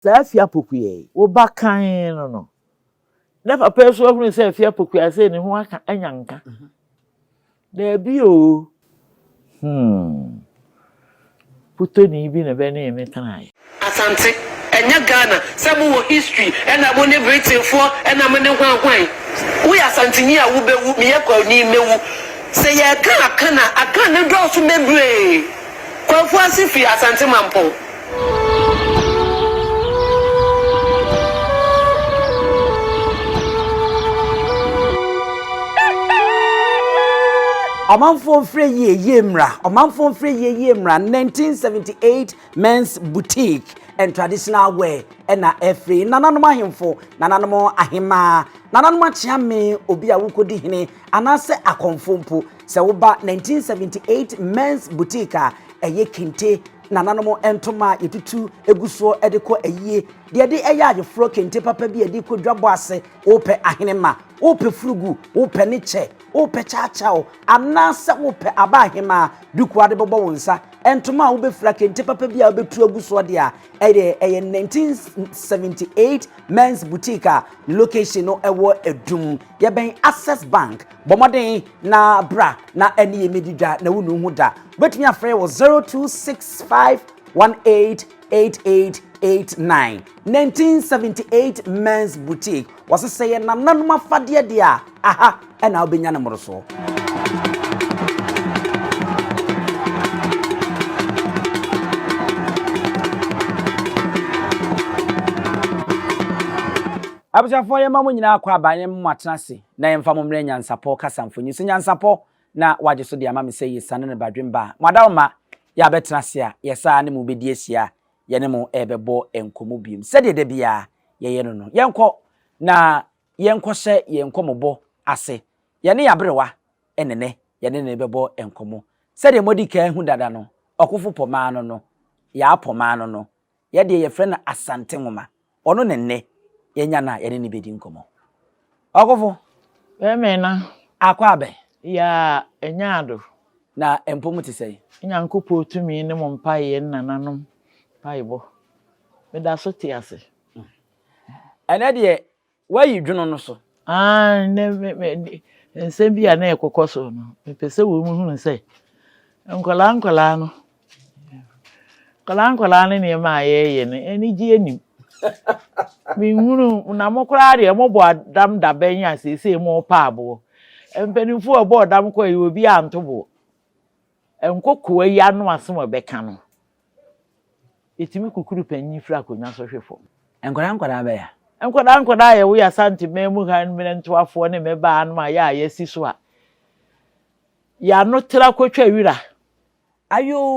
Saa Afia Pokuya yi, wo ba kann no no, na papa yi nso ahunu sɛ Afia Pokuya sei ne ho aka anya nka. Daabi oo. Hmm. Putoni bi na ɛbɛnee me tenaeɛ. Asante, ɛnyɛ Ghana sɛ mo wɔ history ɛna mo ne Britain foɔ ɛna mo ne hwan hwan. Wo yɛ Asanteni a wo bɛwu, me yɛ Kwauni mɛwu. Sɛ yɛreka Akan a, Akan no dɔɔso bebree. Kwaku ase firi Asante Mampong. Ɔmanfoɔ mfrɛ yie yie mmra Ɔmanfoɔ mfrɛ yie yie mmra 1978 Men's Boutique and Traditional Wear ɛna ɛfiri nananom ahemfo nananom ahemaa nananom akyeame obi a wokɔdi hene anaasɛ akɔmfo mpo sɛ woba 1978 Men's Boutique a ɛyɛ kente nananom ntoma a yɛtutu gu soɔ de kɔ ayie deɛ de ɛyɛ ayeforɔ kente papa bi a yɛde kɔ dwabɔ ase wopɛ ahenema wopɛ furugu wopɛ ne kyɛ wopɛ kyaakyaaw anaasɛ wopɛ aba ahemaa duku ade bɛbɔ wo nsa ntoma a wobɛfira kente papa bi a wobɛtu agu soɔ deɛ a ɛyɛ ɛyɛ 1978 Men's Boutique a location no ɛwɔ Adum yɛbɛn Access Bank Bɔ mmɔden na bra na ɛne yɛn mmɛdi dwa na wonu ho da. Wobɛtumi afrɛ wɔ 0265188889. 1978 Men's Boutique. Wɔse sɛ yɛ nananom afadeɛ deɛ a, aha ɛna wobɛnya no mmorosoɔ. Abusuafoɔ yɛma mo nyinaa akɔ aba yɛma mo atena ase na yɛmfa mo mmrɛ Nyansapɔ kasa mfonyin so Nyansapɔ na wagye so de ama me sɛ yɛsiane no badwemba a mo adaworoma yɛabɛtena ase a yɛsaa ne mo bɛdi ahyia a yɛne mo rebɛbɔ nkɔmmɔ biom sɛdeɛ da biara yɛyɛ no no. Yɛnkɔ na yɛnkɔhyɛ yɛn nkɔmmɔbɔ ase. Yɛne yɛn aberewa ne nɛ yɛne no rebɛbɔ nkɔmmɔ. Sɛdeɛ moadi kan ahu dada no, Ɔkofo Pɔmaa no no, Yaa Pɔmaa no no, Yɛ deɛ yɛfrɛ no Asante Nwoma. Ɔno na nnɛ yɛanya no a yɛne no bɛdi nkɔmmɔ. Ɔkofo. Bɛmena. Akɔ abɛ. Yaa ɛnyɛ ado. Na mpɔ mu te sɛn? Nyankopɔn tumi ne mo mpaeɛ ne nananom mpaebɔ. Meda so te ase. Ɛnɛ deɛ Woayi dwono no so. Aane, nnɛ me, me, nsɛm bi a na ɛkokɔ so no, mepɛ sɛ wɔn hunu sɛ nkwadaa nkwadaa no, nkwadaa nkwadaa no nneɛma a yɛreyɛ no, anigyeɛ nim. Menhunu, na mo koraa deɛ mobɔ adam dabɛn a seesei morepa aboɔ. Mpanimfoɔ a ɛbɔɔ dam kɔɔ yi, obi anto boɔ. Nkokoa yi ano asɛm a ɛbɛka no, Yɛtumi kukuru panyin firi akonnwa so hwe fam. Nkwadaa nkwadaa bɛyɛ a. Nkwadaa nkwadaa a yɛwɔ yɛ Asante man mu ha mmerantewafoɔ ne mmabaa nom a yɛ a yɛasi so a yɛn ano tra kɔtwa wira.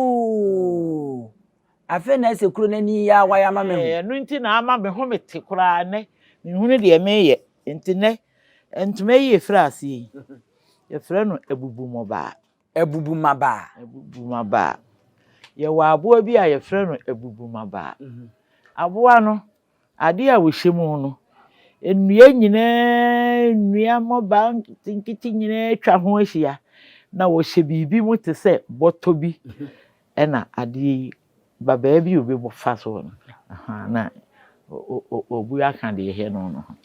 Ayoo! Afei na ɛsɛ kuro no ani yɛ a wayɛ ama mahu. Ɛno nti na ama me home te koraa nnɛ, menhunu deɛ mereyɛ. Nti nnɛ, ntoma yi yɛfiri aseɛ yi, yɛfrɛ no abubummɔbaa. Abubumabaa. Abubumabaa. Yɛwɔ aboa bi a yɛfrɛ no abubumabaa. Aboa no, adeɛ a ɔhyɛ mu no, nnua nyinaa, nnua mmɔbaa nketenkete nyinaa atwa ho ahyia, na ɔhyɛ biribi mu te sɛ bɔtɔ bi, ɛna adeɛ yi ba baabi a obi fa so no, na obi aka deɛ ɛhɛ no no ho.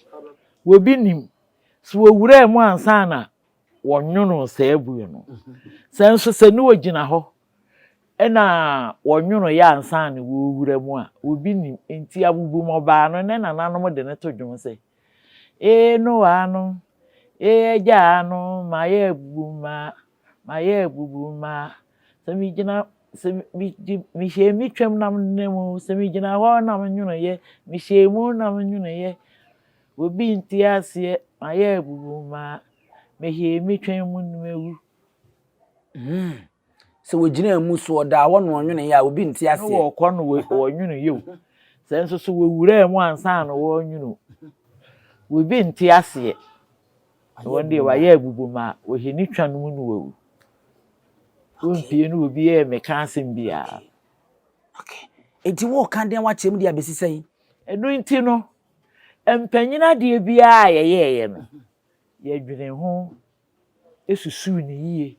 Obi nim, sɛ ɔwuraa mu ansa na wɔnwonoo saa abue no. Sɛ nso sɛ ne wɔgyina hɔ na wɔnwonoeɛ ansa na wɔrewura mu a, obi nim. Enti abubumɔbaa no, ne nananom de no to dwom sɛ, Ee Noa no, ee agya no, mayɛ abubumaa, mayɛ abubumaa. Sɛ megyina, sɛ mehyɛɛ me twam na menam o, sɛ megyina hɔ na menwonoeɛ, mehyɛɛ mu na menwonoeɛ. Obi nte aseɛ, mayɛ abubumaa. Mehee me twɛn mu no mawu. Mm. Sɛ wɔgyinaa mu so ɔdaa hɔ na ɔnwene yɛ a obi nte aseɛ. Na wɔkɔ no wɔnwene yɛ o. Sɛ nso so wɔwuraa mu ansa na wɔnwene o. Obi nte aseɛ. Wɔn deɛ wɔayɛ abubumaa. Wɔhɛ ne twa no mu na wɔawu. Wɔmpie no obi ɛmmɛka asɛm biara. Okay. Enti wɔreka deɛ wakyerɛ mu deɛ abɛsi sɛn? Ɛno nti no, mpanyin adeɛ biara a yɛyɛeɛ no, Yɛdwenee ho susuw no yiye.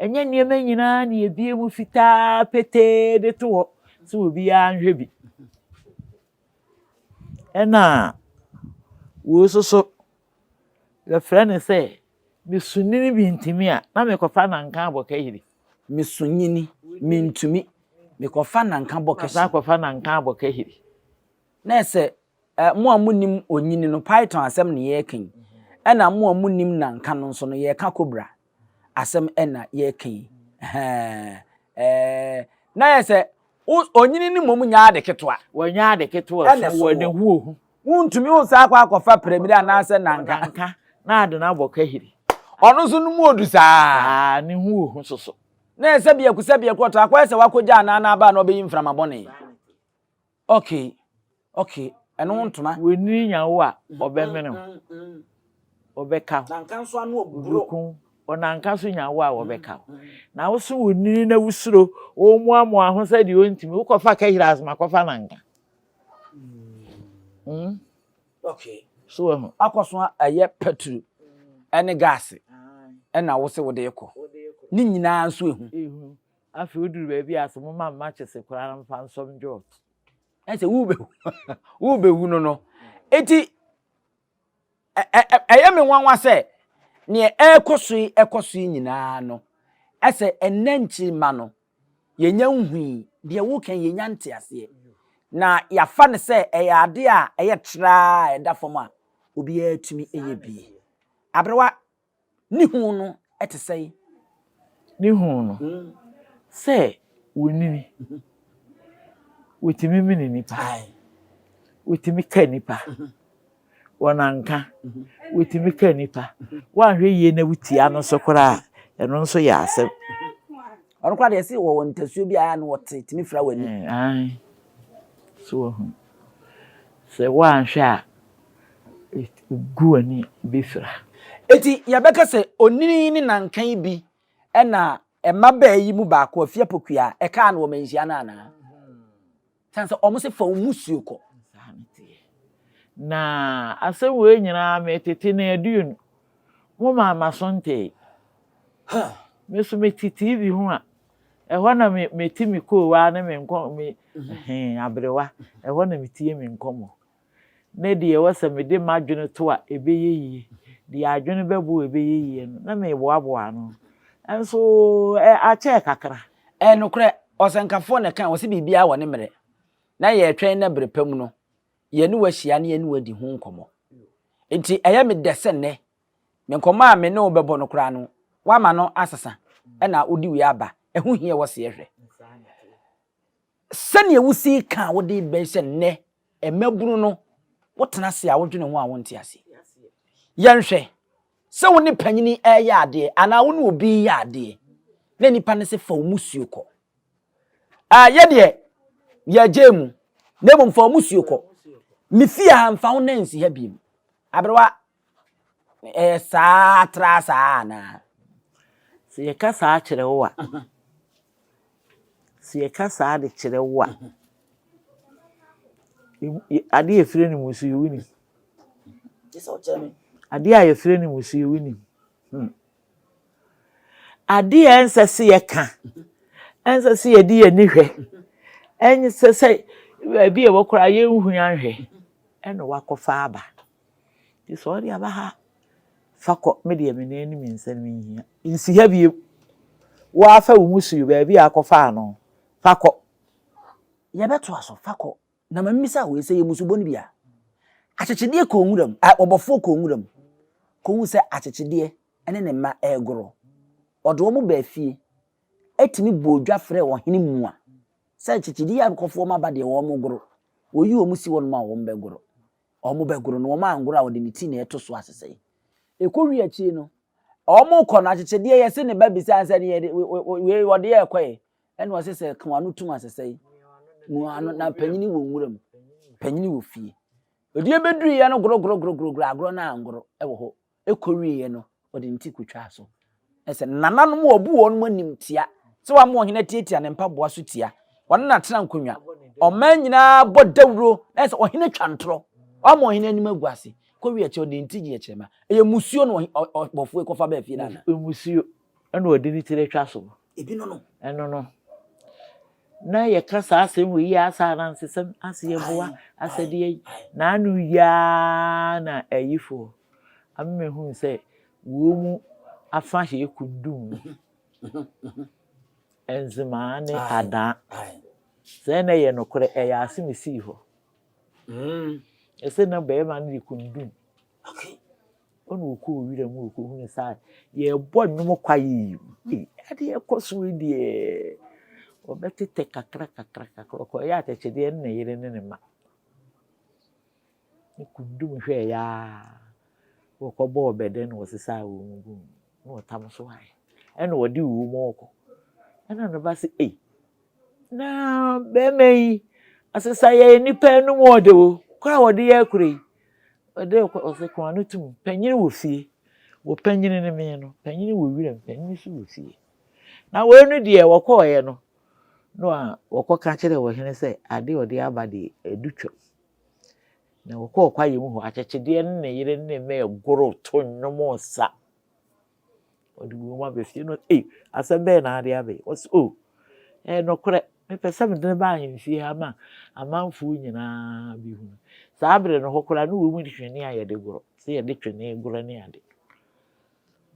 Ɛnyɛ nneɛma nyinaa na yebue mu fitaa petee de to hɔ sɛ obiara nhwɛ bi. Ɛna wei nso so, yɛfrɛ no sɛ mesunini mintumi a, na mekɔfa nanka abɔ kahiri. Mesunyini mintumi, mekɔfa nanka bɔ kahiri. Masan akɔfa nanka abɔ kahiri. Na ɛsɛ eh, mo a monim onyini no, python asɛm na yɛreka yi. Ɛna mo a monim nanka no nso no, yɛreka cobra asɛm ɛna yɛreka yi. Ɛhɛn, eh, na yɛ sɛ onyini no mmom nyɛ ade ketewa. Wɔnyɛ ade ketewa ɛna so wɔ ne ho ohu. Wontumi wo saa akɔ akɔfa piramidi anaasɛ nanka. Nanka na ade no abɔ kahiri. Ɔno nso no mu odu saa. Saa ne ho ohu soso. Na ɛsɛ biako sɛ biako ɔtɔ akɔyɛ sɛ wakɔgya anaa n'aba na ɔbɛyi mframa bɔne. Okay, okay, ɛno ho ntoma. W'ani nya wo a, ɔbɛmene wo. Ɔbɛka wo. Nanka nso ano ɔburo. Ɔbɛku wo. Ɔnanka so nya wo a, ɔbɛka wo. Na wo so wo nini na wosuro, womoamoa ho sɛ deɛ ɔntumi, wokɔfa kahiri asoma kɔfa nanka. Mm. Okay. So wahu. Akɔ so ɛyɛ petro ɛne gaase ɛna wo se wode kɔ. Ne nyinaa nso ehu. Ehu. Afei woduru baabi a sɛ moma mma kyese koraa no mfa nsɔm dwot. Ɛsɛ wobɛwu wobɛwu no no. Eti ɛyɛ me nwanwa sɛ neɛ ɛrekɔ so yi ɛkɔ so yi nyinaa no ɛsɛ ɛnɛ nkyirimma no yɛnya nhui deɛ woka yɛnya nteaseɛ na yɛafa no sɛ ɛyɛ ade a ɛyɛ traa a ɛda fam a obiara tumi yɛ bi. Aberewa Ne hu no te sɛn? Ne hu no, sɛ wɔnini, wɔtumi mene nnipa, wɔtumi ka nnipa, wɔnanka, wɔtumi ka nnipa. Woanhwɛ yie na wotia no so koraa a, ɛno nso yɛ asɛm. Ɔno koraa deɛ ɛse wɔwɔ ntasuo bi a na wɔte tumi fira w'ani. Ae, so wahu. Sɛ woanhwɛ a, gu w'ani bɛfira. Enti yɛbɛka sɛ onini ne nanka yi bi na mmabaa yi mu baako, Afia Pokuaa, ɛkaa no wɔ manhyia no anaa? Sane sɛ wɔn se fa wo musuo kɔ. Saa ne teɛ. Na asɛm wei nyinaa metete no aduonu. Mo maa m'aso ntee. Me nso mete TV ho a, ɛhɔ na me mete me koowaa ne me nkɔ me hee aberewa. Ɛhɔ na metie me nkɔmmɔ. ne deɛ ɛwɔ sɛ mede m'adwene to a ɛbɛyɛ yie, deɛ adwene bɛbo a ɛbɛyɛ yie no, na meboaboa ano. Nso ɛ, akyɛɛ kakra. Ɛyɛ nokorɛ, ɔsɛnkafoɔ na ɛkae, ɔse biribiara wɔ ne mmerɛ, na yɛretwɛn na bere pa mu no, yɛne wo ahyia na yɛne wo adi ho nkɔmmɔ. Enti ɛyɛ me dɛ sɛ nnɛ, me nkɔmmɔ a me ne wo bɛbɔ no koraa no, woama no asesa, ɛna wode wei aba. Ɛho hia wɔ sɛ yɛhwɛ. Sɛnea wusi ka a wode bɛn sɛ nnɛ mmabunu no, wotena ase a wodwene ho a wonte ase. Yɛnhwɛ, sɛ wo ne panyini reyɛ adeɛ anaa wo ne obi reyɛ adeɛ na nipa no sɛ fa wo musuo kɔ. Ah, yɛ deɛ yɛgye mu na mmom fa wo musuo kɔ. Me fie ha mfa wo nan nsi ha biem. Aberewa, ɛyɛ saa tra saa anaa? Sɛ yɛka saa kyerɛ wo a, Sɛ yɛka saa de kyerɛ wo a, adeɛ a yɛfrɛ no musuo wonim? Adeɛ a yɛfrɛ no musuo wonim? Hmm. Adeɛ a ɛnsɛ sɛ yɛka, ɛnsɛ sɛ yɛde yɛn ani hwɛ, ɛnsɛ sɛ baabi a ɛwɔ koraa yɛnhu anhwɛ, ɛna wakɔfa aba. Nti sɛ ɔde aba ha Fa kɔ, me deɛ me nan ne me nsa no menhia. Nsi ha bio. Wo ara fa wo mmusuo baabi a akɔfa ano. Fa kɔ. Yɛbɛtoa so, fa kɔ. Na ma memmisa wo, sɛ ɛyɛ mmusubɔ no bi a? Akyekyedeɛ kɔɔ nwura mu, ɔbɔfoɔ kɔɔ nwura mu kɔhuu sɛ akyekyedeɛ ne ne mma regorɔ. Ɔde wɔn baa fie, tumi bɔɔ dwa frɛɛ ɔhene mua sɛ akyekyedeɛ akɔfoɔ mma ba deɛ wɔregoro. Wɔyi wɔn si hɔnom a wɔbɛgoro. Wɔbɛgoro no, wɔangoro a wɔde ne ti na ɛto so asesɛe. Ɛkɔwie akyiri no, wɔkɔ no akyekyedeɛ yɛ se ne ba bisaa sɛ ne yɛde wei wɔde yɛ ɛkɔɛ ɛna ɔse sɛ ka wano tum asesɛe mu ano na panyini wɔ nwura mu panyini wɔ fie ɛdeɛ bɛduruiɛ no gorogorogorogoro agorɔ no angoro ɛwɔ hɔ Ɛkɔwieeɛ no, ɔde ne ti kɔtwaa so. Ɛsɛ nananom a ɔbu wɔn animtia sɛ wama ɔhene atiatia ne mpaboa so tia. Ɔne no atena nkonnwa. Ɔman nyinaa bɔ dawuro na ɛsɛ ɔhene twa ntorɔ. Wama ɔhene anim agu ase. Kɔwie akyire ɔde ne ti gye akyirema. Ɛyɛ mmusuo na ɔbɔfoɔ yi kɔfa baa fie no anaa? Mmusuo na ɔde ne tiri atwa so. Ebi no no. Ɛno no. Na yɛka saa asɛm wei yi asa anansesɛm ase yɛboa asɛdeɛ yi. N'ano yi ara na ayifoɔ ama mahunu sɛ wɔn mu afa hyɛ kundum no. Nzemaa ne adaa. Sɛ na ɛyɛ nokorɛ, ɛyɛ asem esii hɔ. Ɛsɛ na bɛrima no de kundum. Ɔna ɔkɔɔ wira mu ɔkɔhunu sɛ yɛrebɔ nnwom kwa yi. Ei, adeɛ ɛkɔ so yi deɛ ɔbɛtetɛ kakra kakra kakra. Ɔkɔyɛ atɛkyɛdeɛ ne ne yere ne ne mma. Ne kundum hwɛeɛ ara, wɔkɔbɔɔ bɛdɛ na wɔsesaa wɔn mu guu mu, na wɔtam so ae. Ɛna wɔde wɔn mu rekɔ. Ɛna ne ba se, ei, na bɛrima yi asesa yɛn nnipa anum ɔde o, kɔ a wɔde yɛ akura yi. Ɔde kɔ, ɔse kɔn ano tum, panyin wɔ fie, wɔ panyin ne me no, panyin wɔ wiram, panyin nso wɔ fie. Na wei no deɛ wɔkɔɔeɛ no, na wɔkɔka kyerɛɛ ɔhene sɛ ade a ɔde aba deɛ adu twam. Na wɔkɔɔ kwaeɛ mu hɔ, akyekyedeɛ ne ne yere ne ne mma regoro to nnwom resa. Ɔde wɔn aba fie no, ei, asɛm bɛyɛ na ade aba yi? Ɔse, o, ɛyɛ nokorɛ, mepɛ sɛ mede no ba ahemfie ha ma amanfoɔ nyinaa bɛhunu. Saa berɛ no hɔ koraa ne wɔn de twene a yɛde gorɔ, sɛ yɛde twene gorɔ ne ade.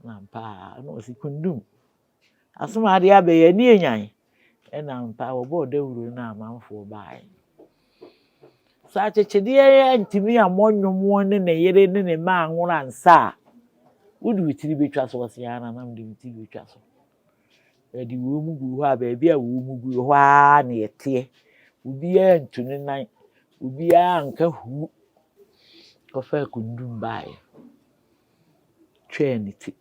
Na ampa ara, na ɔse, kundum, Asom a ade aba yi, ani enyan. Ɛna ampa wɔbɔɔ dawuro no a amanfoɔ baeɛ. Sɛ akyekyedeɛ yi antumi ammɔ nnwom ne ne yere ne ne mma anworo ansa a, wode wo tiri bɛtwa so? Ɔse aane, na mede me tiri bɛtwa so. Yɛde wɔn mu guu hɔ a, baabi a wɔn mu gu hɔ ara na yɛteɛ. Obiara ntu ne nan, obiara anka huu. Kɔfaa kundum baeɛ, twaa ne ti.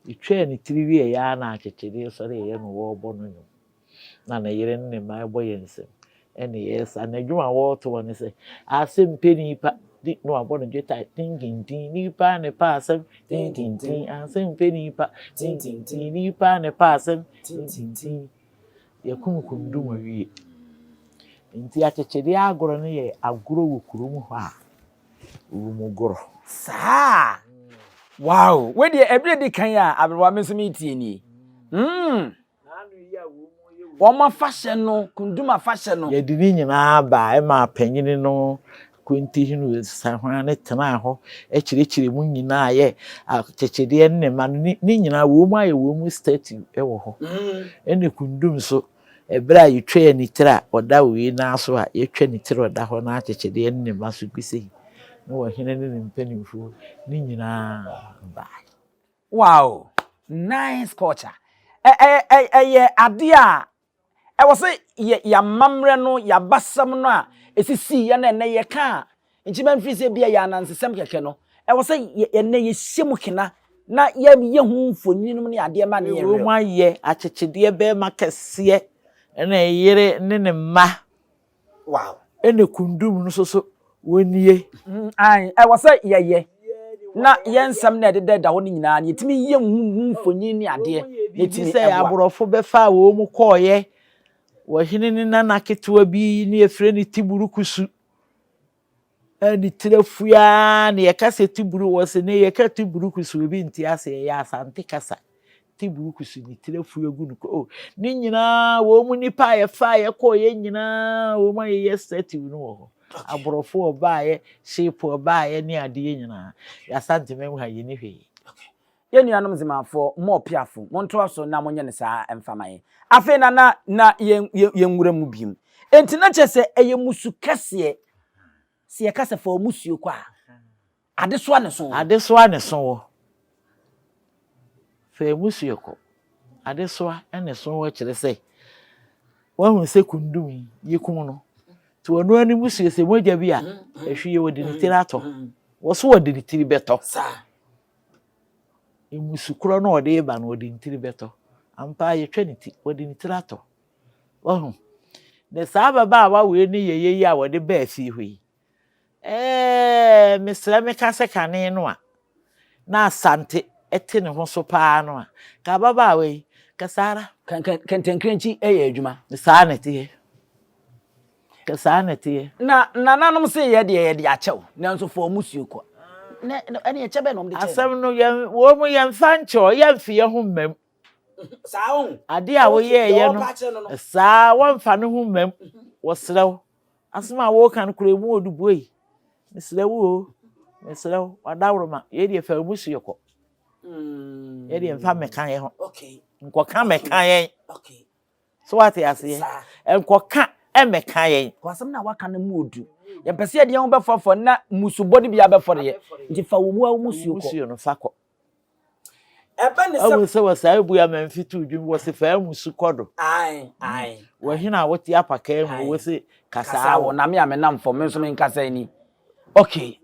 Etwaa ne tiri wieeɛ ara na akyekyedeɛ sɔreeɛ na wɔrebɔ no nnwom. Na ne yere ne ne mma rebɔ yɛn nsam ne yɛresa. Na dwom a wɔretoɔ ne sɛ, Asɛm pɛ nipa, di na wabɔ no dwetae, tintintin, nipa ne pa asɛm, tintintin, asɛm pɛ nipa, tintintin, nipa ne pa asɛm, tintintin. Yɛkunkum dum awie. Nti akyekyedeɛ agorɔ no yɛ agorɔ wɔ kurom hɔ a wɔn gorɔ. Saa! Wow! Wei deɛ ɛberɛ edi kan a aberewa me nso meretie nie. Mm. Wɔn afahyɛ no, Kundum afahyɛ no. Yɛde ne nyinaa baa ɛmaa panyini no Kwentihene Sahwane tenaa hɔ kyerɛkyerɛ mu nyinaa yɛ akyekyedeɛ ne ne mma no ne nyinaa wɔn ayɛ wɔn mu statue wɔ hɔ. Ɛne Kundum nso Ɛberɛ a yɛtwaa ne tiri a ɔda wei nan so a, yɛtwa ne tiri a ɔda hɔ na akyekyedeɛ ne ne mma so gu sei, ne ɔhene ne ne mpanimfoɔ ne nyinaa baeɛ. Wow! Nice culture. Ɛ ɛ ɛ ɛyɛ adeɛ a ɛwɔ sɛ yɛ yɛamammerɛ no, yɛabasɛm no a ɛsisii yɛ na ɛnɛ yɛka a, Nkyima mfiri sɛ ebia yɛ anansesɛm kɛkɛ no, ɛwɔ sɛ ɛnnɛ yɛhyɛ mu kena na yɛyɛ ho mfonini nom ne adeɛ ma no yɛ real. Wɔn ayɛ akyekyedeɛ bɛrima kɛseɛ ne yere ne ne mma. Wow. Ɛna kundum no nso so wɔnie. Ae, ɛwɔ sɛ yɛyɛ na yɛn nsɛm no a ɛdeda hɔ no nyinaa no yɛtumi yɛ ho mfonini ne adeɛ na ɛtumi sɛ ɛboa. Aborɔfo bɛfaa wɔn mu kɔɔeɛ, ɔhene ne nana ketewa bi ne yɛfrɛ no Tiburukusu. A ne tiri afue ara na yɛka sɛ tiburu wɔ se ne yɛka tiburu kusu obi nte ase ɛyɛ asante kasa tiburu kusu ne tiri afue agu no oh ne nyinaa wɔn mu nipa a yɛfa yɛkɔ yɛ nyinaa wɔn mu ayɛyɛ statue no wɔ hɔ aborɔfo ɔbaayɛ shape ɔbaayɛ ne adeɛ nyinaa yɛasante mɛmu ha yɛ ne hwee. Yɛn nuanom Nzemafoɔ, mo ɔpeafo, montoa so na monyɛ no saa mfa ma yɛn. Afei na na na yɛn yɛn yɛnwura mu biom. Enti na kyerɛ sɛ ɛyɛ mmusu kɛseɛ. Sɛ yɛka sɛ fa wo mmusuo kɔ a, adesoa ne so wɔ. Adesoa ne so wɔ. Fa mmusuo kɔ. Adesoa ne so wɔ kyerɛ sɛ, woahunu sɛ kundum yi, yɛkum no. Nti ɔno ara ne mmusuo sɛ mogya bi a, ɛhwie wɔde ne tiri atɔ. Wɔ so wɔde ne tiri bɛtɔ. Saa. Mmusu korɔ no a ɔde reba no, ɔde ne tiri bɛtɔ. Ampa ara yɛtwa ne ti, ɔde ne tiri atɔ. Wahu? Na saa ababaawa wei ne yɛyɛ yi a wɔde baa fie hɔ yi, ɛɛ, mesrɛ meka sɛ kane no a na Asante te ne ho so paa no a, ka ababaawa yi, ka saa ara. Kɛntɛnkrɛnkyi yɛ adwuma. Saa na ɛteɛ. Kɛ saa na ɛteɛ. Na nananom se yɛ deɛ yɛde akyɛ wo, nanso fa wɔn suo kɔ. Na ɛne ɛkyɛ bɛn na wɔde kyɛɛ no? Asɛm no, yɛn, wɔn yɛmfa nkyɛ ɔ, yɛmfe yɛn ho mma mu. Adeɛ a woyɛɛyɛ no, saa wɔmfa ne ho mmam. Wɔsrɛ wo. Asɛm a woreka no koraa emu ɔdu buei. Mesrɛ wo o, mesrɛ wo, w'adaworoma, yei deɛ fa wo mmusuo kɔ. Yei deɛ mfa mmɛka yɛn ho. Nkɔka mmɛka yɛn. So wate aseɛ? Nkɔka mmɛka yɛn. Asɛm no a waka no mu ɔdu. Yɛmpɛ sɛ yɛde yɛn ho bɛfɔrefɔre na mmusubɔ no bi abɛfɔre yɛn. Nti fa wo mu a wo mmusuo kɔ. Mmusuo no fa kɔ. Ɛbɛ ne sɛ. Ahu sɛ wɔ saa ebu amanfi to dwom wɔ se faa mu su kɔ do. Ae, ae. Wɔ hena a wote apakaa mu wɔ se kasaa wɔ. Na me a menam fam me nso me nkasa ni. Okay.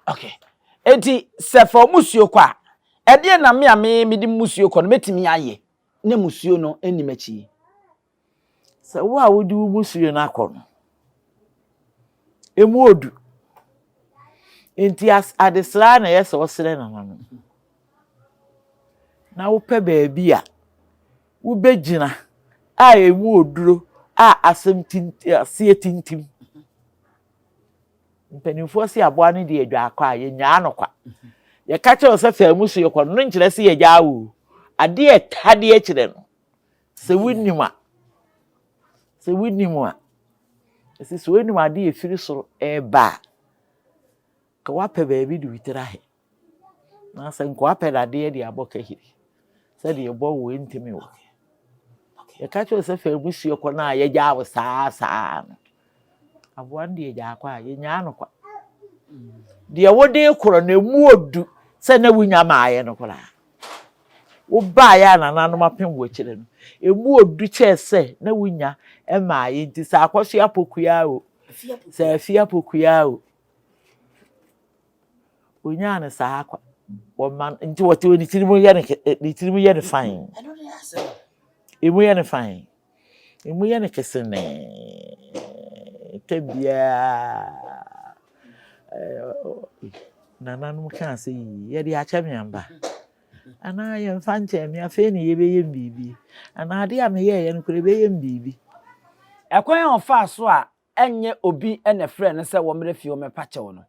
Okay. Enti sɛ fa musuo kɔ a, ɛdeɛ na me a me mede musuo kɔ no mɛtumi ayɛ na musuo no nni m'akyi? Sɛ wo a wode wo mmusua no akɔ no, emu odu. Nti adesrɛ ara na ɛyɛ sɛ wosrɛ nananom. Na wopɛ baabi a wobɛgyina a emu oduro a asɛm tintim, aseɛ tintim. Mpanimfoɔ se aboa no deɛ adwa akɔ a, yɛnyaa no kwa. Yɛka kyerɛ wo sɛ fa mu so yɛkɔ no, no nkyerɛ sɛ yɛgyaa wo. Adeɛ ɛta deɛ kyerɛ no. Sɛ wonim a, sɛ wonim a, ɛsɛ sɛ wonim ade a ɛfiri soro reba a, nka woapɛ baabi de wo tiri ahɛ. Na sɛ nka woapɛ dadeɛ de abɔ kahiri sɛdeɛ ɛbɔ wo ntumi wɔ. Yɛka kyerɛ sɛ fa abusua kɔ no a yɛgyaa wo saa saa no. Aboa no deɛ gyaa kɔ a, yɛnyaa no kwa. Deɛ wode rekorɔ no, ɛmu ɔdu sɛ na wonya maaeɛ no koraa. Wobaeɛ a nananom apem wo akyire no, ɛmu ɔdu kyɛɛ sɛ na wonya maaeɛ nti sɛ akɔso apokua o, sɛ afi apokua o, onyaa no saa kwa. Wɔma nti wɔte wɔ ne tirim yɛ no ne tirim yɛ no fann. Emu yɛ no fann. Emu yɛ no kesenee. Tɛ biara nananom kaa sɛ yii yɛde akyɛ me amba. Anaa yɛmfa nkyɛn me afei na yɛbɛyɛ me biribi. Anaa adeɛ a meyɛeɛ no koraa ɛbɛyɛ me biribi. Ɛkwan a ɔfaa so a ɛnyɛ obi na ɛfrɛɛ no sɛ wɔmmrɛ fie ɔmmɛpa kyɛw no,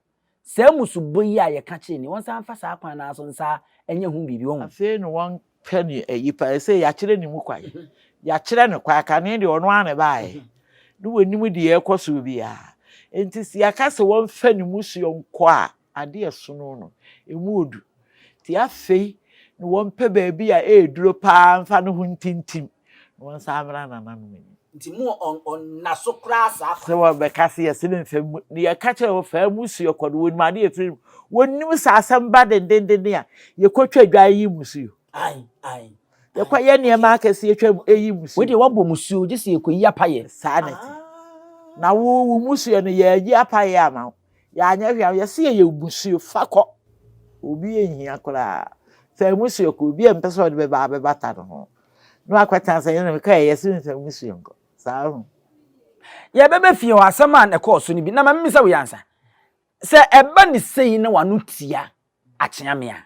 Saa mmusubɔ yi a yɛka kyerɛ ni, wɔnsan mfa saa kwan no ara so nsa nyɛ ho biribi. Wahu? Afei na wɔmpɛ no ayi paa. Ɛsɛ yɛakyerɛ ne mu kwan. Yɛakyerɛ no kwan. Kane deɛ ɔno ara na ɛbaeɛ. Ne wɔnim deɛ ɛrekɔ soɔ biara. Enti sɛ yɛaka sɛ wɔmfa ne mmusuo nkɔ a, adeɛ ɛsono no, ɛmu ɔdu. Nti afei na wɔmpɛ baabi a ɛreduro paa mfa ne ho ntintim na wɔnsan mmra nananom anim. Nti mo ɔnna so koraa saa kwa. Sɛ wɔbɛka sɛ yɛse ne mfa mu ne yɛka kyerɛ wɔ faa musuo kɔ no wɔnim ade ɛfiri mu wɔnim sɛ asɛm ba dendendenden a yɛkɔtwa dwa yi musuo. Ae ae. Yɛkɔ yɛ nneɛma akɛse yɛtwa mu ɛyi musuo. Wei deɛ wɔabɔ musuo gye sɛ yɛkɔyi apayɛ. Saa na ɛte. Na wo wo musuo no yɛayi apayɛ ama wo. Yɛanyɛ hwee a yɛse yɛyɛ musuo fa kɔ. Obi nhia koraa. Faa musuo kɔ obi a mpɛ sɛ ɔde bɛba abɛbata ne ho. Na wakɔtena sɛ yɛn mekɔ ɛyɛ sɛ mfa mmusua nkɔ saa ho. Yɛbɛba fie hɔ asɛm a na ɛkɔɔ so no bi na ma memmisa wei ansa. Sɛ ɛba ne sei na w'ano tia akyea me a,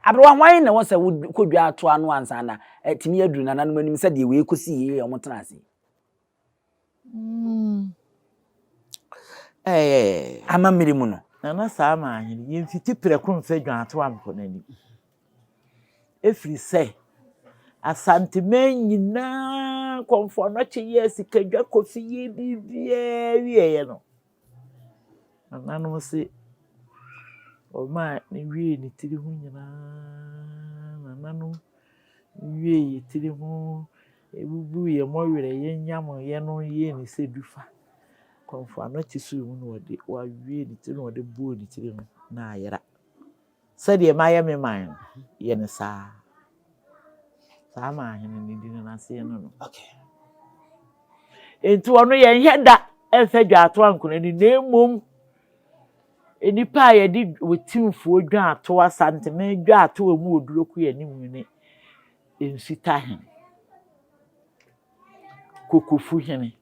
aberewa hwan na ɛwɔ sɛ wokɔdwa ato ano ansa na atumi aduru nananom anim sɛ deɛ wei kɔsi yei a wɔtena ase yi? Mm. Eh. Amammerɛ mu no. Nana saa maa ahene yɛmfiti prɛko mfa dwaatoa nkɔ n'anim. Ɛfiri sɛ Asanteman nyinaa kɔmfoɔ anɔkye yɛɛ sikadwa kofi yɛ biribiara wieeɛ no. Nananom se wɔmaa ne wiee ne tiri ho nyinaa nananom wiee yɛ tiri ho Ebubuu yɛn mmɔwerɛ, yɛn nyameeɛ no yɛɛ no sɛ dufa. Kɔmfo Anokye soo mu na ɔde wawie ne tiri na ɔde bɔɔ ne tiri no na ayera. Sɛdeɛ mayɛ me man no, yɛ no saa. Saa ma ahene no di no n'aseɛ no no. Enti ɔno yɛnhwɛ da mfa dwaatoa nkonani na mmom nnipa a yɛde Otimfoɔ dwaatoa, Santeme dwaatoa mu oduro kɔ yɛn anim ne Nsita hene, Kokofu hene,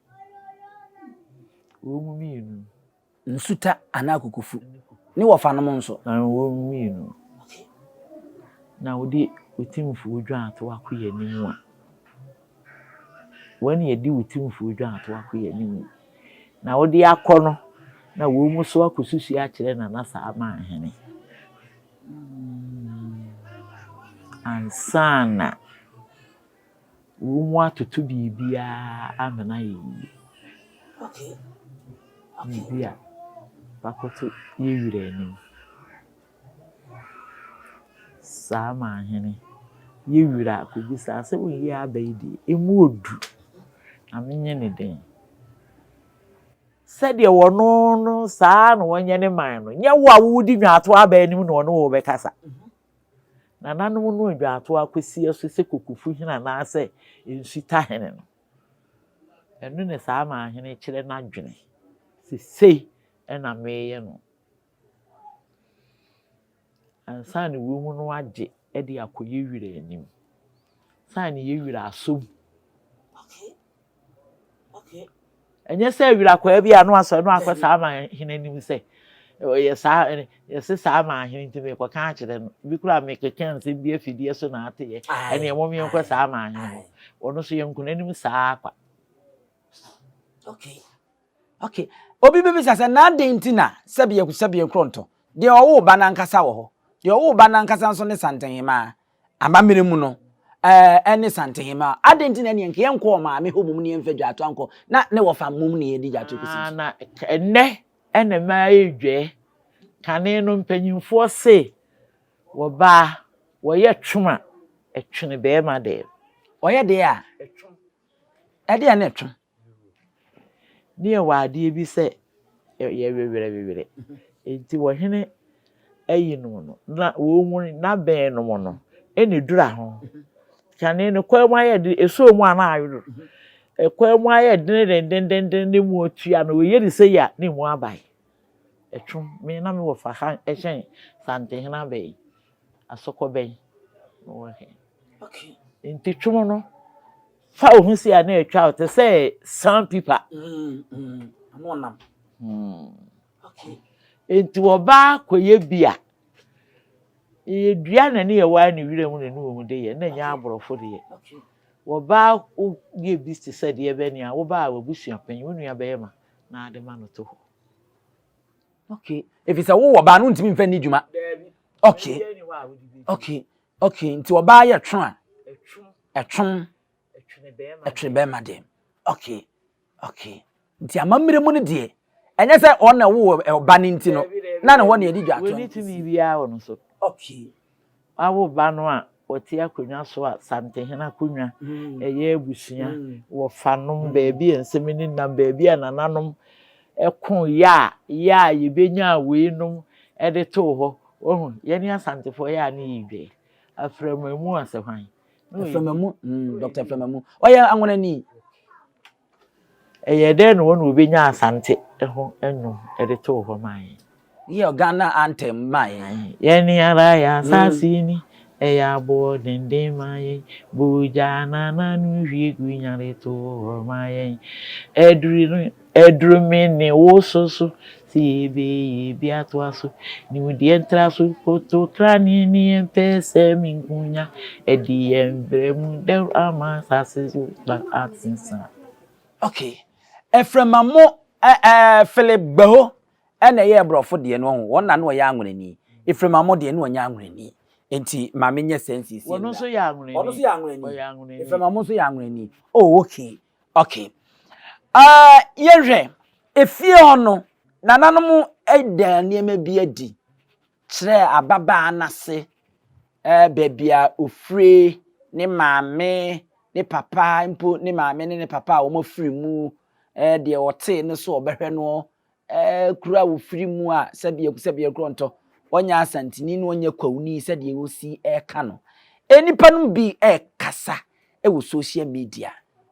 wɔn mmienu. Nsuta anaa Kokofu ne wɔfanom nso. Na wɔn mmienu. Na wode Otimfoɔ dwaatoa kɔ yɛn anim a, wɔn na yɛde Otimfoɔ dwaatoa kɔ yɛn anim. Na wode akɔ no, na wɔn nso akɔsusu akyerɛ Nana Saaman hene. Ansa na. Wɔn mu atoto biribiara amena ayɛ yie. Biribi a wakɔto yɛ wura anim. Saa manhene, yɛ wura akɔbisa sɛ wo yɛ aba yi deɛ, ɛmu ɔdu na menyɛ ne den. Sɛdeɛ wɔno no saa na wɔnyɛ ne man no, nyɛ wo a wowodi dwaatoa aba anim na ɔne wo bɛkasa. Nananom no dwaatoa akɔsi so sɛ kokofu hene anaasɛ nsuta hene no. Ɛno ne saa manhene kyerɛ n'adwene. Sɛ sei ɛna meyɛ no. Ansa na wɔn no agye de akɔyɛ wura anim. Saa na yɛ wura asom. Ɛnyɛ sɛ wura kwaa bi a no asɔ no akɔ saa manhene anim sɛ ɔyɛ saa yɛse saa manhene nti mekɔka akyerɛ no. Bi koraa mekeka nsɛm bi afidie so na ateyɛ. Ɛne ɛmɔ meɛnkɔ saa manhene hɔ. Ɔno nso yɛnkɔ n'anim saa kwa. Okay. Okay. Obi bɛbisa sɛ na adɛn nti na sɛbeɛ sɛbeɛ nkorɔntɔ deɛ ɔwoo ba n'ankasa wɔ hɔ deɛ ɔwoo ba n'ankasa nso ne Santenhemaa amammerɛ mu no ɛne Santenhemaa adɛn nti na ɛneɛ nka yɛnkɔ ɔmaame hɔ mmom ne yɛmfa dwato ankɔ na ne wɔfa mmom ne yɛde dwato kɔsi so. Na ɛnnɛ ɛna mmaa yɛ dwɛɛ kane no mpanyinfoɔ se wɔbaa wɔyɛ twom a ɛtwene bɛrima dɛm. Ɔyɛ deɛ a ɛdeɛ ne twom. Ne yɛwɔ adeɛ bi sɛ yɛ wewerɛ wewerɛ nti wɔhene ayi no no na wɔn mu n'abɛn no mu no ɛna edura ho kane no kwan mu ayɛ de esuo mu a na ayoro ɛkwan mu ayɛ dene dendendenden ne mu otua no oyɛ ne sɛ yɛ a ne mu abae ɛtwom me na me wɔ fa ha ɛhyɛn Santehene abɛn asɔkɔ bɛn na wɔ hɛn nti twom no fa wo ho si a na atwa wo te sɛ sandpaper. Nti ɔbaa kɔyɛ bi a yɛ dua na ne yɛ waa ne wira mu na ne wɔ mu de yɛ na nyɛ aborɔfo deɛ. Wɔbaa yɛ bi te sɛ deɛ bɛ nea wobaa w'abusua panyin wo nua bɛrima na ade ma no to hɔ. Okay. Ɛfiri sɛ wowɔ baa no ntumi mfa nni dwuma. Okay. Okay. Okay. Nti ɔbaa yɛ two a ɛtwom ɛtwene bɛrima deɛ. Okay. Okay. Nti amammerɛ mu no deɛ ɛnyɛ sɛ ɔno na ɛwɔ ɔba no nti no na ne hɔ na yɛde dwa ato. Wɔnni tumi biara wɔ no so. Okay. Wawo ba no a wɔte akonnwa so a Santehene akonnwa ɛyɛ abusua wɔfanom baabi a nsɛm ni nam baabi a nananom ɛko yɛ a yɛ a yɛbɛnya weinom ɛde too hɔ wɔhu yɛne Asantefoɔ yɛ a ne yɛ dwɛ Aframamu asɛ hwan. Aframamu Dr. Aframamu ɔyɛ anwonani. Ɛyɛ dɛn na wɔn na wɔbɛnya Asante ho nnwom ɛde too hɔ maa yɛn. Yɛ Ghana anthem maa yɛn. Yɛne ara yɛ asase ni ɛyɛ aboɔ denden ma yɛn bogya nana no hwie gu nyare too hɔ ma yɛn ɛduru no ɛduru me ne wo so so sɛ yɛbɛyɛ bi atoa so nimdeɛ ntra so kotokra ne ne yɛn pɛ sɛ me nkonya ɛde yɛn brɛ mu dɛw ama asase so na atesa. Okay. Eframamu Philip Gbeho ɛna ɛyɛ aborɔfo deɛ no ho wɔn na no ɔyɛ anwonani. Eframamu deɛ no ɔnyɛ anwonani. Nti maame nyɛ sɛ nsiesie. Wɔn nso yɛ anwonani. Wɔn nso yɛ anwonani. Ɔyɛ anwonani. Eframamu nso yɛ anwonani. Oh okay. Okay. Yɛhwɛ efie hɔ no nananom ɛda nneɛma bi adi kyerɛ ababaa n'ase baabi a ofire ne maame ne papa mpo ne maame ne ne papa a wɔn afiri mu deɛ ɔtee no so ɔbɛhwɛ no kura a ofiri mu a sɛdeɛ sɛdeɛ korɔntɔ ɔnyɛ Asanteni na ɔnyɛ kwawuni sɛdeɛ osi ɛka no. Nnipa no bi ɛkasa ɛwɔ social media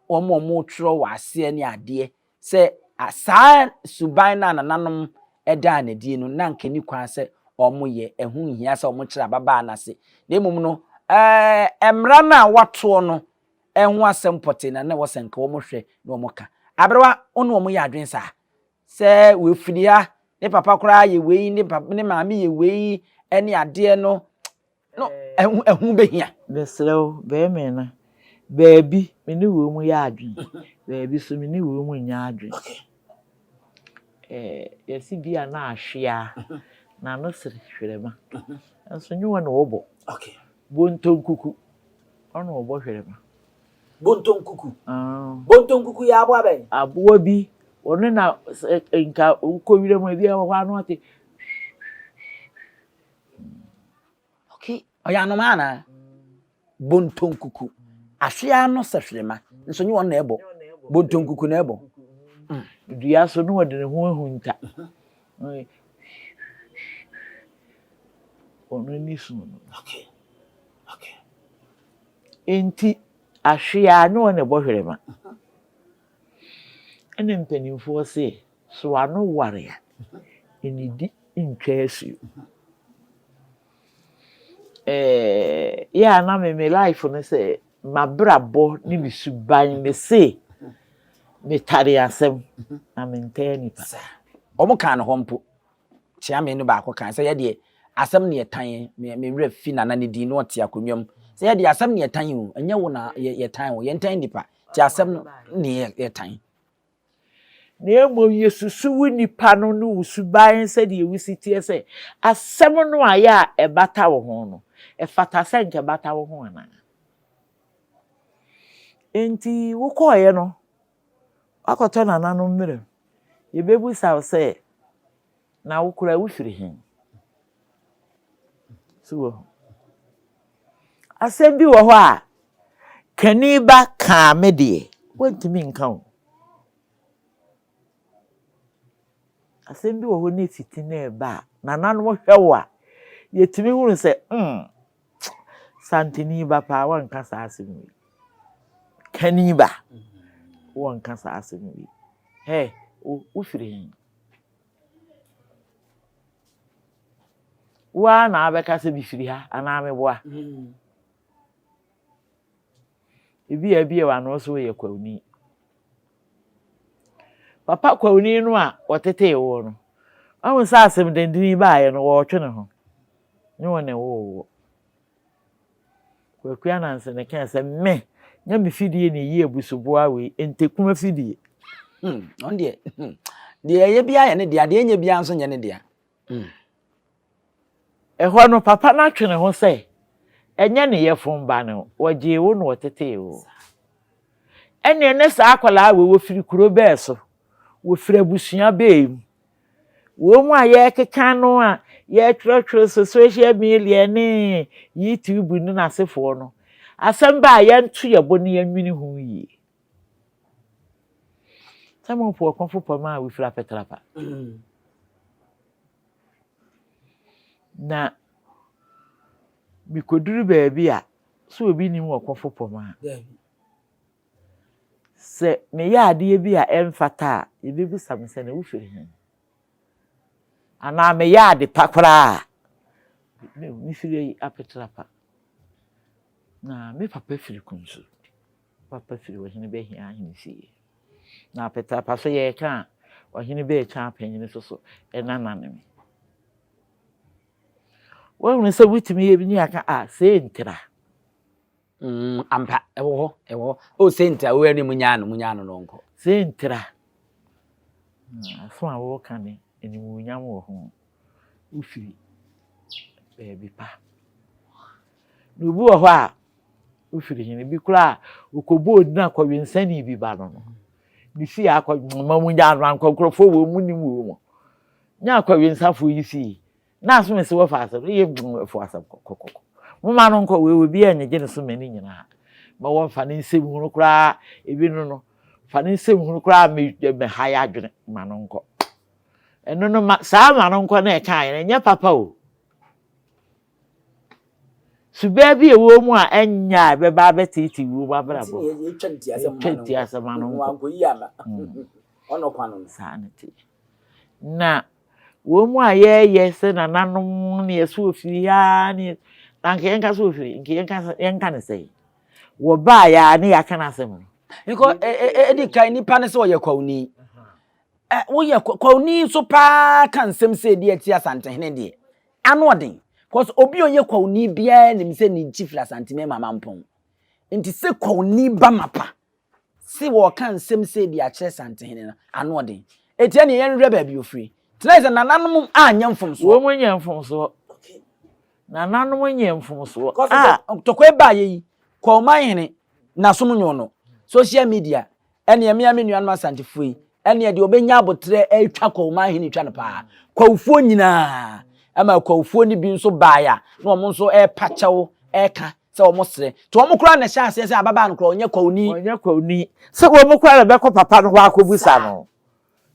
wɔn a wɔtwerɛ wɔ aseɛ ne adeɛ sɛ saa suban no a nananom ɛdaa n'adie no na nka ni kwan sɛ wɔn yɛ ɛho nhia sɛ wɔn kyerɛ ababaa n'ase na mmom no mmara no a watoɔ no ɛho asɛm pɔtee na na wɔsɛ nka wɔn hwɛ na wɔn ka aberewa wɔn ne wɔn yɛ adwene saa sɛ wɔafiri ha ne papa koraa yɛ wei ne papa ne maame yɛ wei ɛne adeɛ no no ɛho ɛho bɛhia. Mesrɛ wo bɛrima no baabi me ne wɔn mu yɛ adwene baabi so me ne wɔn mu nyɛ adwene. Yɛsi bi a na ahwea na ano sere hwerɛma nso nye wɔn na wɔbɔ. Bontonkuku ɔna ɔbɔ hwerɛma. Bontonkuku. Bontonkuku yɛ aboa bɛn? Aboa bi, ɔno na sɛ nka wokɔ wira mu ebi wɔ hɔ a na ɔte. Okay, ɔyɛ anomaa anaa? Bontonkuku. Ahwe ano sɛ hwerema, nso nye wɔn na ɛbɔ. Bontonkuku na ɛbɔ. Dua so na ɔde ne ho ahunta. Ɔno ani so no. Okay. Okay. Enti ahwe a ne wɔn na ɛbɔ hwerema. Ɛna mpanimfoɔ se, so ano ware a, nnidi ntwa asuo. Ɛɛ yɛ a na me me life no sɛ m'abrabɔ ne me suban me se metare asɛm na mentaa nipa. Wɔn kaa no hɔ mpo. Kyeame no baako kaa sɛ yɛdeɛ asɛm ne yɛtan me me werɛ fi nana ne din na ɔte akonnwa mu sɛ yɛdeɛ asɛm ne yɛtan o ɛnyɛ wo na yɛtan o yɛntan nipa ti asɛm no ne yɛtan. Na mmom yesusuw wo nipa no ne wo suban sɛdeɛ wusi teɛ sɛ asɛm no a yɛ a ɛbata wo ho no, ɛfata sɛ anka ɛbata wo ho anaa. Enti wokɔeɛ no, woakɔtɔ nananom mmerɛ mu. Yɛbɛbisa wo sɛ, na wo koraa wofiri he? So woahu? Asɛm bi wɔ hɔ a, kani ba kaa me deɛ, wontumi nka o. Asɛm bi wɔ hɔ na ɛfiti na ɛba a, nananom hwɛ wo a, yɛtumi hunu sɛ, mm, Santini ba paa wɔnka saa asɛm wei. Kani ba, wɔnka saa asɛm wei. Hɛ, wofiri he? Wo ara na wabɛka sɛ mefiri ha anaa meboa. Mm. Ebi a ebie w'ano so woyɛ kwawuni. Papa kwawuni no a wɔtetee wo no, wahu sɛ asɛm dendene yi baeɛ no wɔretwe ne ho. Ne wɔn na ɛwoo woɔ. Kwaku Ananse ne kaa sɛ me nyɛ me fidie na ɛyi abusuboa wei, ntekum afidie. Hmm, ɔno deɛ, hmm, deɛ ɛyɛ biara yɛ ne dea, deɛ ɛnyɛ biara nso nyɛ ne dea. Hmm. Ɛhɔ no, papa no atwe ne ho sɛ ɛnyɛ ne yɛfom ba no, wɔgyee wo na wɔtetee wo. Ɛnneɛ ne saa akwadaa wei wɔfiri kuro bɛɛ so, wɔfiri abusua bɛɛ mu. Wɔn mu a yɛrekeka no a yɛretwerɛtwerɛ so social media ne YouTube ne n'asefoɔ no, asɛm ba a yɛnto yɛn bo na yɛnwene ho yie. Sɛ mo po ɔkɔmfo pam a wofiri apɛtrapa. Na mekoduru baabi a, sɛ obi nim ɔkɔmfo pam a, sɛ meyɛ adeɛ bi a ɛmfata a, yɛbɛbisa me sɛ na wofiri he? Anaa meyɛ ade pa koraa a, mefiri apetrapa. Na me papa firi Kunsu. Papa firi ɔhene bɛhia ahemfie. Na apetrapa so yɛreka a, ɔhene bɛɛkya apanyin so so ɛnana ne me. Woahunu sɛ wotumi yɛ bi ne aka a sei ntra. Mm, ampa, ɛwɔ hɔ, ɛwɔ hɔ. O sei ntra, wo ɛne munyaa no, munyaa no no nkɔ. Sei ntra. Aso a wɔka ne animuonyam wɔ ho. Wofiri baabi pa. Na obi wɔ hɔ a, wofiri hene bi koraa a, ɔkɔbɔ odin akɔwensani bi ba no no. Ne fie akɔ ma mu nya ano ankɔ nkurɔfoɔ wɔ mu nim wɔ mu. Nya akɔwensafoɔ yi fie. Na aso mesi wɔ fa asɛm yɛ ɛfo asɛm kɔkɔkɔ. Moma no nkɔ wei obi a nyegye ne so ma ne nyinaa. Ma wɔmfa ne nsɛm hunu koraa ebi no no. Fa ne nsɛm hunu koraa me me ha yɛ adwene ma no nkɔ. Ɛno no ma saa ma no nkɔ na ɛka ayɛ no ɛnyɛ papa o. Subaa bi a ɛwɔ mu a ɛnyɛ a ɛbɛba abɛteetee wɔ mu abrabɔ. Yɛtwa ntiasɛm ano nkɔ. Saa ne te. Na wɔn mu a yɛyɛ sɛ nananom ne yɛsɛ ofiri ha ne na nka yɛnka sɛ ofiri nka yɛnka yɛnka ne sɛ wɔbaa yɛ a ne yɛaka n'asɛm no. Because ɛdi kan nipa ne sɛ ɔyɛ kwawuni. Woyɛ kwawuni nso paa ka nsɛm sɛ ɛdi ɛti Asantehene deɛ. Ano ɔden cause obi a ɔyɛ kwawuni biara nim sɛ ne nkyi firi Asante Mama Mampɔn. Nti sɛ kwawuni ba mapa se wɔka nsɛm sei de akyerɛ Santehene no, ano ɔden. Eti ɛneɛ yɛnhwehwɛ baabi ofiri. Tena sɛ nananom anyɛ mfomsoɔ. Wɔn nyɛ mfomsoɔ. Nananom nyɛ mfomsoɔ. Ah. Tɔkwa baayɛ yi, Kwawuman hene. N'asom nwo no. Social media, ɛneɛ me a me nuanom Asantefoɔ yi, ɛneɛ deɛ ɔbɛnya aboterɛ atwa Kwawu Ahene twa no paa. Kwawufoɔ nyinaa, ɛma Kwawufoɔ no bi nso baeɛ a, na wɔn nso ɛrepa kyɛw ɛreka sɛ wɔn srɛ. Nti wɔn koraa na ɛhyɛ aseɛ sɛ ababaa no koraa ɔnyɛ Kwawuni. Ɔnyɛ Kwawuni. Sɛ wɔn koraa na ɛbɛkɔ papa no hɔ akɔbisa no.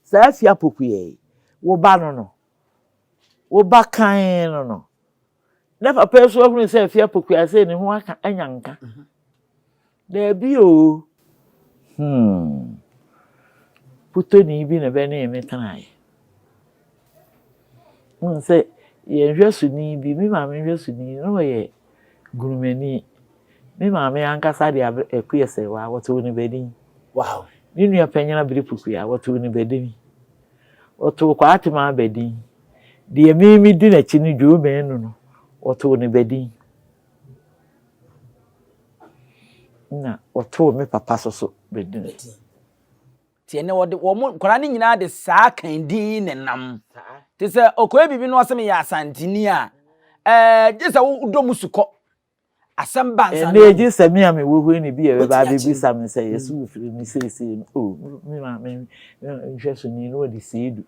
Saa Afia Pokuya yi, wo ba no no, wo ba kann no no, Na papa yi nso ahunu sɛ afie apokua sɛ ne ho aka anya nka. Mhm. Daabi o. Hmm. Putoni bi na bɛne me tenaeɛ. Wohu sɛ yɛn nhwɛsoni bi, me maame nhwɛsoni, na ɔyɛ Gurumani. Me maame ankasa de Akua Sɛwa, wɔtoo no Badin. Wow. Ne nua panyin Abere Pokua, wɔtoo no Badin. Wɔtoo Kwaatemaa Badin. Deɛ me medi n'akyi no, Joe Manu no, wɔtoo no badin. Na wɔtoo me papa so so badin. Nti ɛnɛ wɔde wɔn nkwadaa no nyinaa de saa kan din yi na ɛnam. Te sɛ ɔkɔyɛ biribi na ɔsɛ meyɛ Asanteni a, ɛɛ gye sɛ wodɔ mu sukɔ. Asɛm ba ansa na. Ɛnna gye sɛ me a mewɔ hɔ yi na bi a ɛbɛba abɛbisa me sɛ yɛsɛ wofiri me seesei no o me maame nhwɛsoni no wɔde Seidu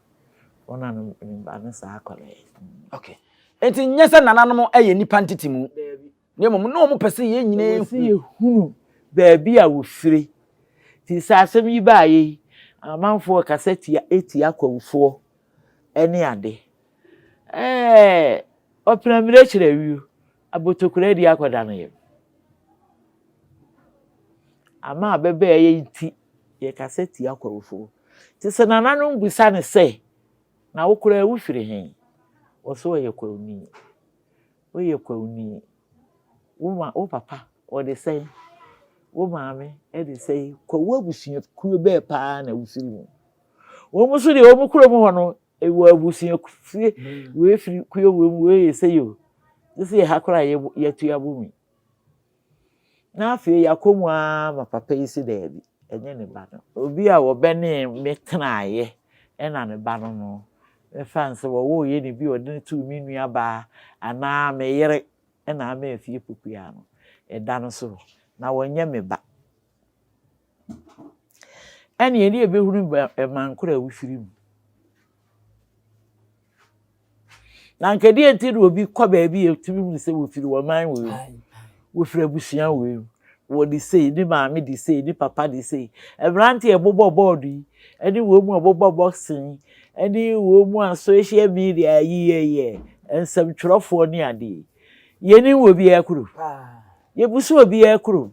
ɔna no ne ba no saa akwadaa yi. Okay. Nti nyɛ sɛ nananom yɛ nnipa ntetemu. Na mmom na wɔn pɛ sɛ yɛn nyinaa hu. Sɛ yɛhunu baabi a wɔfiri. Nti sɛ asɛm yi baayɛ yi, amanfoɔ kasa tia etia Kwawufoɔ ne ade. Ɛɛ ɔpena mmerɛ kyerɛ awio. Abotokura adi akɔda no yam. Ama abɛbɛɛ yɛ nti, yɛkasa tia Kwawufoɔ. Nti sɛ nananom bisa no sɛ, na wo koraa wofiri he? Ɔse ɔyɛ Kwawuni. Woyɛ Kwawuni. Wo ma wo papa ɔde sɛn? Wo maame de sɛn? Kwawu abusuakuo bɛɛ paa na wofiri mu? Wɔn nso deɛ wɔn kurom hɔ no, Ewɔ abusua fie wei firi kuo wei mu wei yɛ sei o gye sɛ yɛ ha koraa yɛ yɛtu abɔ mu yi na afei yɛakɔ mu ara ma papa yi si daabi ɛnyɛ ne ba no. Obi a wɔbɛnee me tenaeɛ ɛna ne ba no no mɛfa no sɛ wɔwooyɛ ne bi a ɔde no too me nua baa anaa me yere ɛna ama afie pokua no ɛda no so na wɔnyɛ me ba. Ɛnneɛ ne yɛbɛhunu ɛman korɔ a wofiri mu. Na anka deɛ nti na obi kɔ baabi a ɛtumi hunu sɛ wɔfiri ɔman wei mu, wɔfiri abusua wei mu, wɔde sei, ne maame de sei, ne papa de sei. Mmeranteɛ a ɛbobɔ bɔɔdo yi, ɛne wɔn mu a wɔbɔ boxing yi, ɛne wɔn mu a social media yi yɛyɛ nsɛmtwerɛfoɔ ne adeɛ yi, yɛnim obiara kurom. Yɛbu obiara kurom.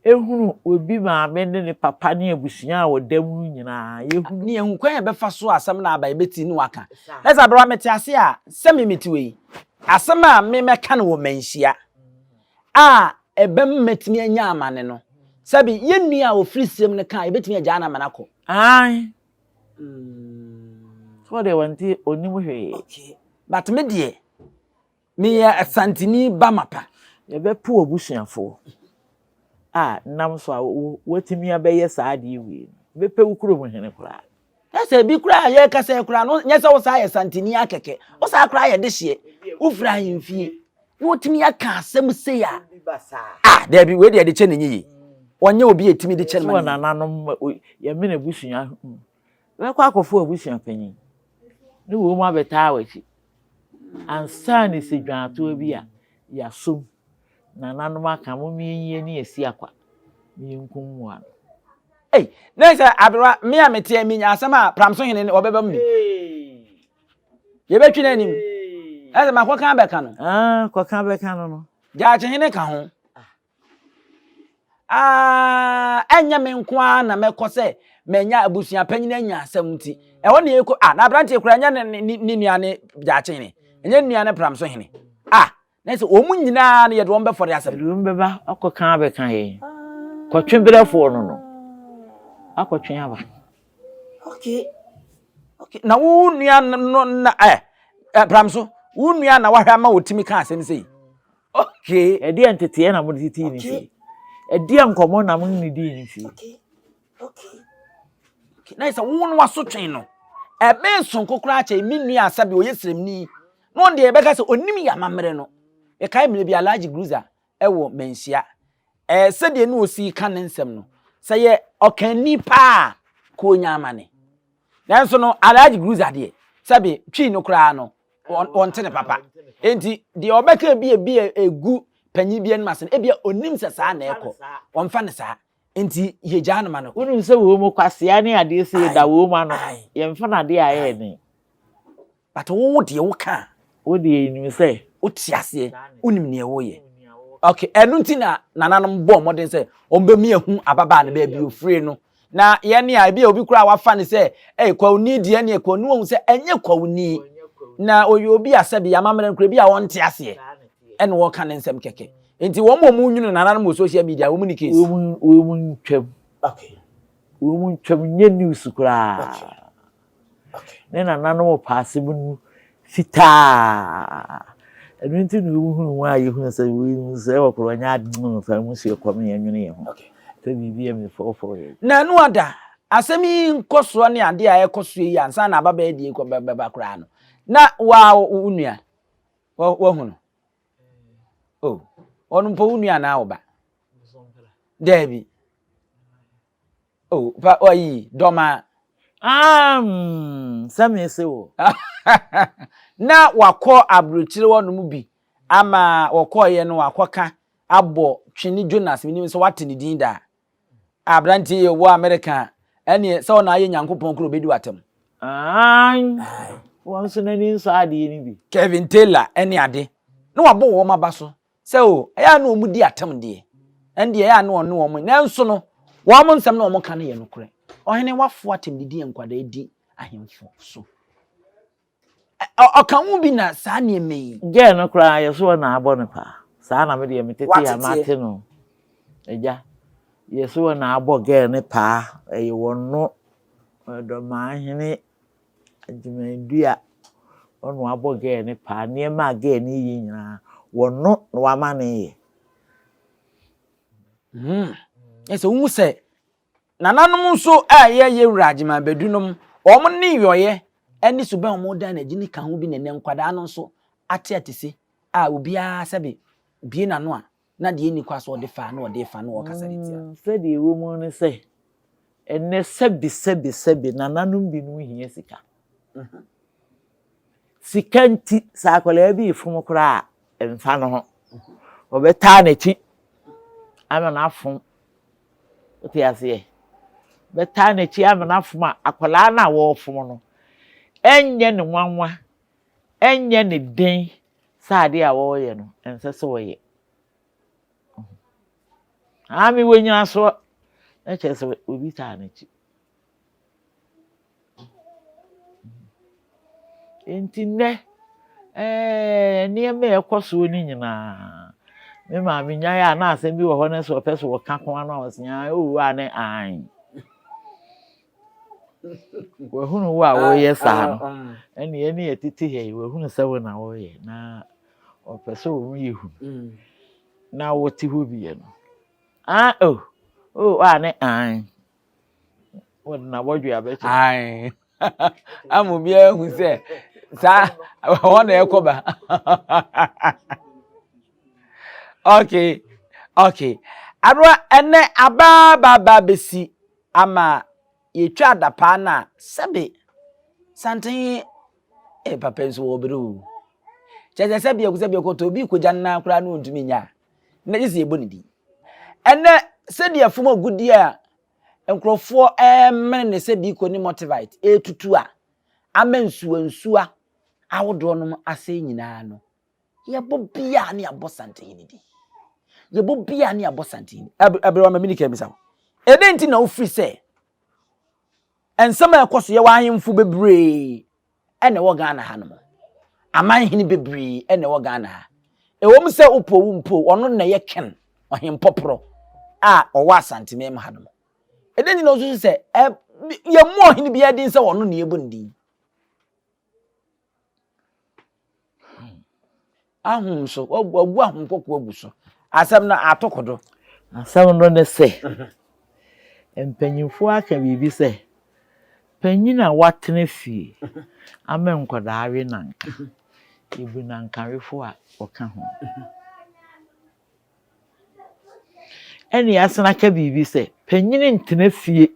Ehunu obi maame ne ne papa ne abusua a ɔda mu nyinaa. Yɛhunu. Ne yɛhu kwan a yɛbɛfa so a asɛm no aba yɛbɛti ne waka. Na sɛ aberewa mete ase a, sɛ me mete wei, asɛm a me mɛka no wɔ manhyia a ɛbɛma matumi anya amane no, sɛbi yɛn nua a ɔfiri sirem no ka a, yɛbɛtumi agyaa no ama no akɔ. Ae. Sɛ ɔdeɛ wɔnte ɔnim hwee. Okay. But me deɛ, Meyɛ Asanteni ba mapa. Yɛbɛpo w'abusuafoɔ a nam so a woatumi abɛyɛ saa adeɛ wei no. Yɛbɛpɛ wo kurom hene koraa. Na sɛ ebi koraa a yɛrekasa yi koraa no, nyɛ sɛ wo saa yɛ Santeni ara kɛkɛ. Wo saa koraa yɛ dehyeɛ. Wofiri ahemfie. Na wotumi aka asɛm sei a. Ah, daabi, wei deɛ yɛde kyɛ no nyɛ yie. Ɔnyɛ obi a yɛtumi de kyɛ no ma no yie. Nananom, yɛmene abusua. Bɛkɔ akɔfo abusua panyin. Ne wɔn mu abɛtaa w'akyi. Ansa na sɛ dwaatoa bi a, yɛasom. Nananom aka, mom yɛnyi ani asi akwa na yɛnkum mmoa no. Ei, na sɛ aberewa, me a meteɛ, menya asɛm a, Pramso hene no, ɔbɛba mu bi. Yɛbɛtwe n'anim. Na sɛ makɔka abɛka no. Ah, kɔka abɛka no no. Gyaakye hene ka ho. Ah, ɛnyɛ me nko ara na mɛkɔ sɛ manya abusua panyin anya asɛm nti. Ɛhɔ na yɛkɔ, ah, na aberanteɛ koraa ɛnyɛ ne ne ne nua ne gyaakye hene, ɛnyɛ ne nua ne pram so hene. Ah, na sɛ wɔn nyinaa no yɛde wɔn bɛfɔre asɛm. Yɛde wɔn bɛba akɔka abɛka yɛn. Kɔtwe berɛfoɔ no no, akɔtwe aba. Okay. Okay. Na wo nua no na eh, eh pram so, wo nua na wahwɛ ama wɔtumi ka asɛm sei. Okay. Ɛdeɛ nteteɛ na mode tetee ne fie. Ɛdeɛ nkɔmmɔ na mo ne dii ne fie. Okay. Okay. Okay. Na sɛ wo no asotwe no, ɛbɛn sonko koraa kyɛ me nua asɛbe ɔyɛ sremni. Na ɔno deɛ yɛbɛka sɛ onim yɛ amammerɛ no. Yɛkae mmerɛ bi Alhaji Gruza. wɔ Manhyia. Ɛɛ sɛdeɛ ne ɔsi ka ne nsɛm no, sɛ yɛ ɔkanni paa a, ka ɔnya amane. Nanso no, Alhaji Gruza deɛ, sɛbe Twi no koraa no, wɔnte ne papa. Enti deɛ ɔbɛka bi ebi a egu panyin bi anim ase no, ebia onim sɛ saa na ɛkɔ. Wɔmfa no saa. Enti yɛgyaa no ma no kɔ. Wonim sɛ wɔ mu kwasea ne adeɛ sei da wɔ mu ano. Yɛmfa no adeɛ a ɛyɛ den. But wo deɛ wo ka a. Wo deɛ yɛnim sɛ. Wo te aseɛ, wonim neɛ woyɛ. Okay, ɛno nti na nananom bɔɔ mmɔden sɛ wɔbɛmi ahu ababaa no baabi ofire no. Na yɛne a ebi a obi koraa wafa no sɛ ɛyɛ kwawuni deɛ ɛne kwawuni wɔn sɛ ɛnyɛ kwawuni. Na ɔyɛ obi a sɛbi amammerɛ no koraa ebi a ɔnte aseɛ ɛna wɔka ne nsɛm kɛkɛ. Nti wɔn a wɔn nwunu nananom wɔ social media wɔn ni case. Wɔn wɔn ntwam. Okay. Wɔn ntwam nyɛ news koraa. Okay. Ne nananom pɛ asɛm no fitaa. Ɛno nti na wohunu wɔn a yɛhunu sɛ wei sɛ wɔkorɔ nyɛ ade mu mfa mu so yɛkɔm yɛnwene yɛn ho. Sɛ biribi yɛ me fɔɔfɔɔ yɛ. Na ɛno ada, asɛm yi nkɔsoɔ ne adeɛ a ɛrekɔ soɔ yi ansa na ababaa die kɔ bɛba koraa no, na waa wo nua, wahu no? Oh, ɔno mpo wo nua anaa wo ba? Daabi. Oh, pa ɔyi dɔma. Ah, mm, sɛ me se wo. Na wakɔ aburokyire hɔ nom bi ama wɔkɔɔyɛ no wakɔka abɔ Twene Jonas, menim sɛ wate ne din da. Aberanteɛ yi wɔ Amerika a, ɛneɛ sɛ ɔna ayɛ Nyankopɔn koro ɔbɛdi w'atam. Ae, wɔn nso n'ani nsɔ adeɛ no bi. Kevin Taylor ɛne ade, na wabɔ wɔn aba so. Sɛ o, ɛyɛ a na wɔn di atam deɛ, ɛndeɛ ɛyɛ a na ɔne wɔn, nanso no, wɔn nsɛm na wɔn ka no yɛ nokorɛ. Ɔhene wafo atɛmdidi a nkwadaa di ahemfo so. Ɔka ho bi na saa nneɛma yi. Girl no koraa yɛ so na abɔ no paa. Saa na me deɛ me tete a mate no. Agya, yɛ so na abɔ girl no paa. Ɛyɛ wɔn no, Ɔdɔmahene Adwumadua ɔna wabɔ girl no paa nneɛma a girl no yɛ nyinaa wɔno na wama no yɛ. Hmm. Ɛsɛ wohu sɛ nananom nso a ɛyɛ yɛ wura Agyeman Badu nom wɔn nneyɔeɛ ne suban a wɔda no adi no ka ho bi na ɛnɛ nkwadaa no nso ate atese a obiara sɛbe bue n'ano a na deɛ ɛnni kwa so ɔde fa na ɔde fa na ɔkasa de tia. Sɛdeɛ ɛwɔ mu ne sɛ, ɛnnɛ sɛbe sɛbe sɛbe nananom binom hia sika. Sika nti sɛ akwadaa bi refom koraa a, ɛmfa ne ho. Wɔbɛtaa n'akyi ama no afom. Wote aseɛ? Bɛtaa n'akyi ama no afom a, akwadaa no a wɔrefom no, ɛnyɛ ne nwanwa, ɛnyɛ ne den sɛ adeɛ a wɔreyɛ no, ɛnsɛ sɛ wɔyɛ. Aa mewɔ nyinasoɔ na kyerɛ sɛ obi taa n'akyi. Nti nnɛ ɛɛ nneɛma a ɛkɔ soɔ no nyinaa me maame nyae a na asɛm bi wɔ hɔ no sɛ ɔpɛ sɛ ɔka ko ano a ɔse ae oo a ne ae. Wahunu wo a woyɛ saa no, ɛne ɛne yɛtete ha yi, wahunu sɛ wo na woyɛ na ɔpɛ sɛ wɔn yɛ hu na wote hɔ bi yɛ no. Ah oh, oh a ne an. Wɔde n'abɔdwe abɛkyɛ. Ae. Ama obiara hu sɛ saa hɔ na ɛkɔ ba. Okay, okay. Aroa ɛnɛ abaa baabaa bɛsi ama yɛtwa adapaa no a sɛbe santen eh, papa nso wɔ bere o kyerɛ sɛ sɛbe ɛko sɛbe ɛkɔtɔ obi kɔgya no nan koraa no ɔntumi nyɛ a na gye sɛ yɛbɔ ne din ɛnɛ sɛdeɛ fam agudeɛ a nkurɔfoɔ ɛremene ne sɛ biko ne motivite ɛretutu a ama nsuwansuwa ahodoɔ nom asɛe nyinaa no Yɛbɔ bia ne yɛabɔ santehene din. Yɛbɔ bia ne yɛabɔ santehene. Aberewa ma mini kɛmisa wo. Ɛdɛn nti na wofiri sɛ nsɛm a ɛkɔ so yɛwɔ ahemfo bebree ɛna ɛwɔ Ghana ha nom. Amanhene bebree ɛna ɛwɔ Ghana ha. Ɛwɔ mu sɛ wopɔ wo mpo ɔno na ɛyɛ ken ɔhempɔporɔ a ɔwɔ Asanteman mu ha nom. Ɛdɛn nti na wosusu sɛ yɛmmɔ ɔhene biara din sɛ ɔno na yɛbɔ ne din? Ahom so, wagu ahom kɔkɔɔ agu so. Asɛm no ato ko do. Asɛm no ne sɛ, mpanyimfoɔ aka biribi sɛ, panyin a watena fie ama nkwadaa awe nanka, yɛbu nankawefo a wɔka ho. Ɛne yɛasan aka biribi sɛ, panyini ntena fie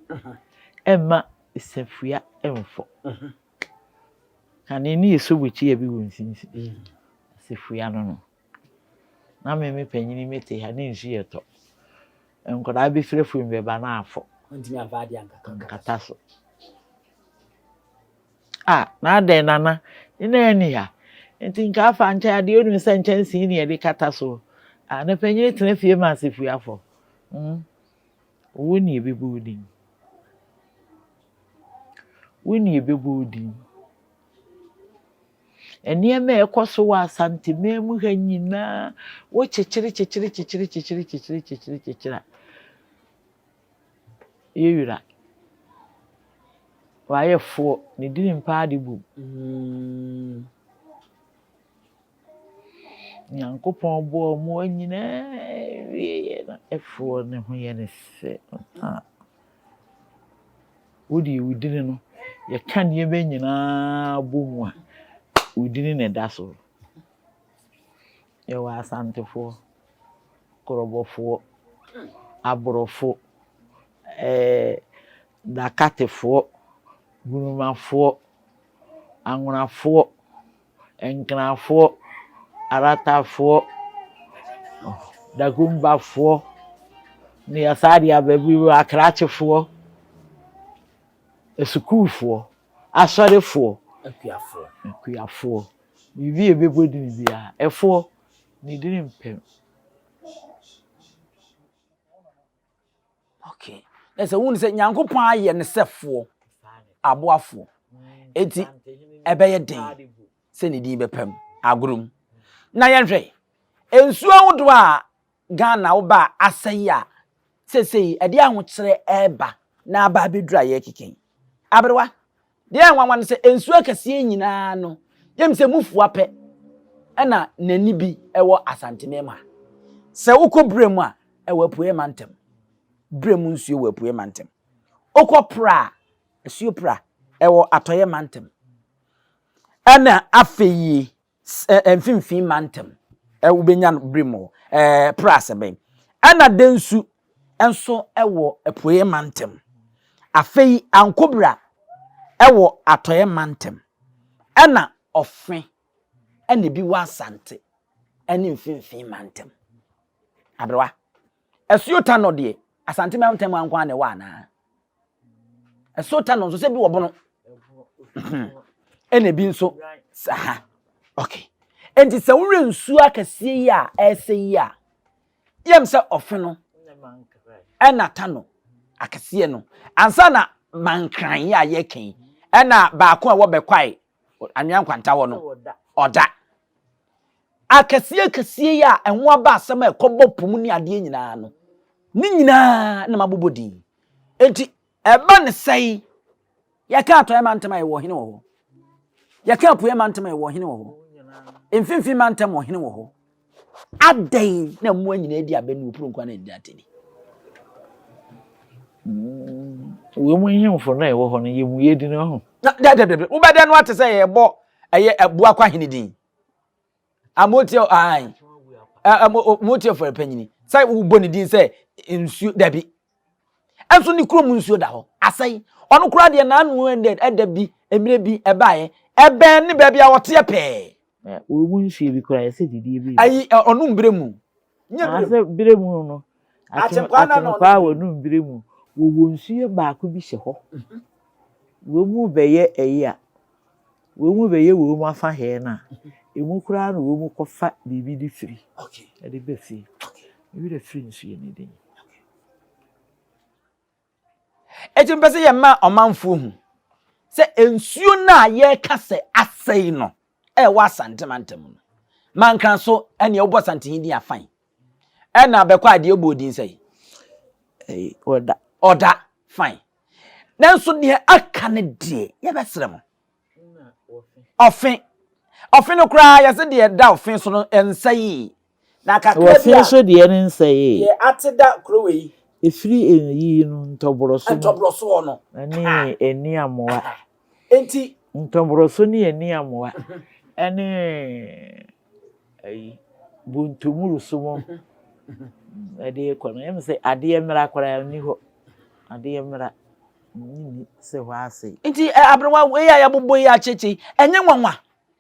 mma safua mfɔ. Kane ne yɛsɔ bukyia bi wɔ mfimfini. Safua no no. Na me me panyini mete ha ne nsu yɛ tɔ. Nkwadaa bɛfiri afuom bɛba na afɔ. Nkata so. Ah, na adɛn nana? Ne nan nni ha. Nti nka afa nkyɛn adeɛ onim sɛ nkyɛnsee ni yɛde kata so. Ah, na panyin tena fie ma asefuafo. Mm. Wo ne yɛbɛbɔ wo din. Wo ne yɛbɛbɔ wo din. Nneɛma a ɛkɔ so wɔ Asanteman mu ha nyinaa, wo kyekyere kyekyere kyekyere kyekyere kyekyere kyekyere kyekyere a, Yewura. Wayɛ foɔ, ne dini mpa ade bom. Mm. Nyankopɔn bɔɔ mmoa nyinaa wieɛ na ɛfoɔ ne ho yɛ ne fɛ. Wo deɛ wo dini no, yɛka nneɛma nyinaa bɔ mu a, wo dini na ɛda so. Yɛwɔ Asantefoɔ. Korɔbɔfoɔ, Aborɔfo, ɛɛ Dakatefoɔ, Gurumafoɔ, Anwonafoɔ, Nkrafoɔ, Aratafoɔ, Dagombafoɔ, ne yɛsan de aba bio Akrakyefoɔ, asukuufoɔ, asɔrefoɔ, Akuafoɔ. Akuafoɔ. Biribi a ɛbɛbɔ din biara, ɛfoɔ. Ne dini mpem. Okay. Na sɛ wohu sɛ Nyankopɔn ayɛ ne sɛ foɔ, aboafoɔ. Enti ɛbɛyɛ den sɛ ne din bɛpam agorɔ mu. Na yɛnhwɛ, nsuo ahodoɔ a Ghana woba a asɛe a seesei ɛde ahokyerɛ ɛreba na aba abɛduru a yɛrekeka yi. Aberewa, Deɛ ɛyɛ nwanwa ne sɛ nsuo akɛseɛ nyinaa no, yɛm sɛ mufua pɛ ɛna n'ani bi ɛwɔ Asanteman mu ha. Sɛ wokɔ berɛ mu a, ɛwɔ Apueɛ mantam. Berɛ mu nsuo wɔ Apueɛ mantam. Wokɔ Pra a, asuo Pra ɛwɔ Atɔeɛ mantam. Ɛna afei yi, mfimfini mantam wobɛnya no bere mu pra asɛbɛn ɛna densu nso wɔ apueɛ mantam afei ankobra ɛwɔ atɔeɛ mantam ɛna ɔfe ɛna ebi wɔ asante ɛne mfimfini mantam aberewa asuo tanɔ deɛ asante mantam anko na ɛwɔ anaa Ɛso ta no nso sɛ bi wɔ bono. Ɛna ebi nso saa. Okay. Enti sɛ wowerɛ nsuo akɛseɛ yi a ɛresɛ yi a, yɛm sɛ ɔfe no ɛna ta no akɛseɛ no. Ansa na mankran yi a yɛka yi, ɛna baako a ɛwɔ bɛkwae anwea nkwanta hɔ no, ɔda. Akɛseɛ akɛseɛ yi a ɛho aba asɛm a ɛkɔbɔ po mu ne adeɛ nyinaa no, ne nyinaa na mabobɔ din. Enti ɛba ne sɛe, yɛka atɔeɛ mantam a yɛwɔ ɔhene wɔ hɔ. Yɛka apueɛ mantam a yɛwɔ ɔhene wɔ hɔ. Mfimfini mantam ɔhene wɔ hɔ. Adɛn na mmoa nyinaa di abɛ ne opuro nkwa na ɛdi atɛni? Wei mu nhemfo na ɛwɔ hɔ no yɛ mu yɛ di no ho. Dɛdɛdɛdɛ wobɛdɛ no ate sɛ yɛbɔ ɛyɛ ɛboa kwa hene din. Amotia ae. Amotia fɔre panyini. Sɛ wobɔ ne din sɛ nsuo dabi. Ɛnso ne kurom nsuo da hɔ. Asɛe. Ɔno koraa deɛ n'ano ɛdɛ ɛda bi mmerɛ bi ɛbaeɛ. Ɛbɛn ne baabi a ɔteɛ pɛɛ. Wɔn mu nsuo bi koraa yɛsɛ didie bi. Ayi ɔnom berɛ mu. Nyɛ berɛ mu. Berɛ mu no. Akyenkwaa wɔnom berɛ mu. Wɔwɔ nsuo baako bi hyɛ hɔ. Wɔn mu bɛyɛ ɛyi a. Wei mu bɛyɛ wei mu afa hɛɛ no a, emu koraa na wei mu kɔfa biribi de firi de ba fie. Me werɛ firi nsuo no din. Eti mpɛ sɛ yɛma ɔmanfoɔ hu sɛ nsuo no a yɛreka sɛ asɛe no ɛwɔ Asante mantam no. Mankran so ɛneɛ wobɔ Asantehe din a fine. Ɛna bɛkɔ adeɛ wobɔ odin sɛ? Ɔda. Ɔda fine. Nanso deɛ aka no deɛ yɛbɛsrɛ mo. Ɔfe. Ɔfe no koraa yɛsɛ deɛ ɛda ɔfe so no nsa yie. Na kakra bi a. Ɔfe so deɛ no nsa yie. Deɛ ate da kuro wei. Efiri eyi no ntɔborɔso no. Ntɔborɔso hɔ no. Ɛne ani amoa. Enti. Ntɔborɔso ne ani amoa. Ɛne ayi bontomuru so mo. Ɛde rekɔ no, ɛyɛ me sɛ adeɛ mmara koraa nni hɔ. Adeɛ mmara nni sɛ hɔ ase. Nti aberewa wei a yɛabobɔ yi akyekye yi, ɛnyɛ nwanwa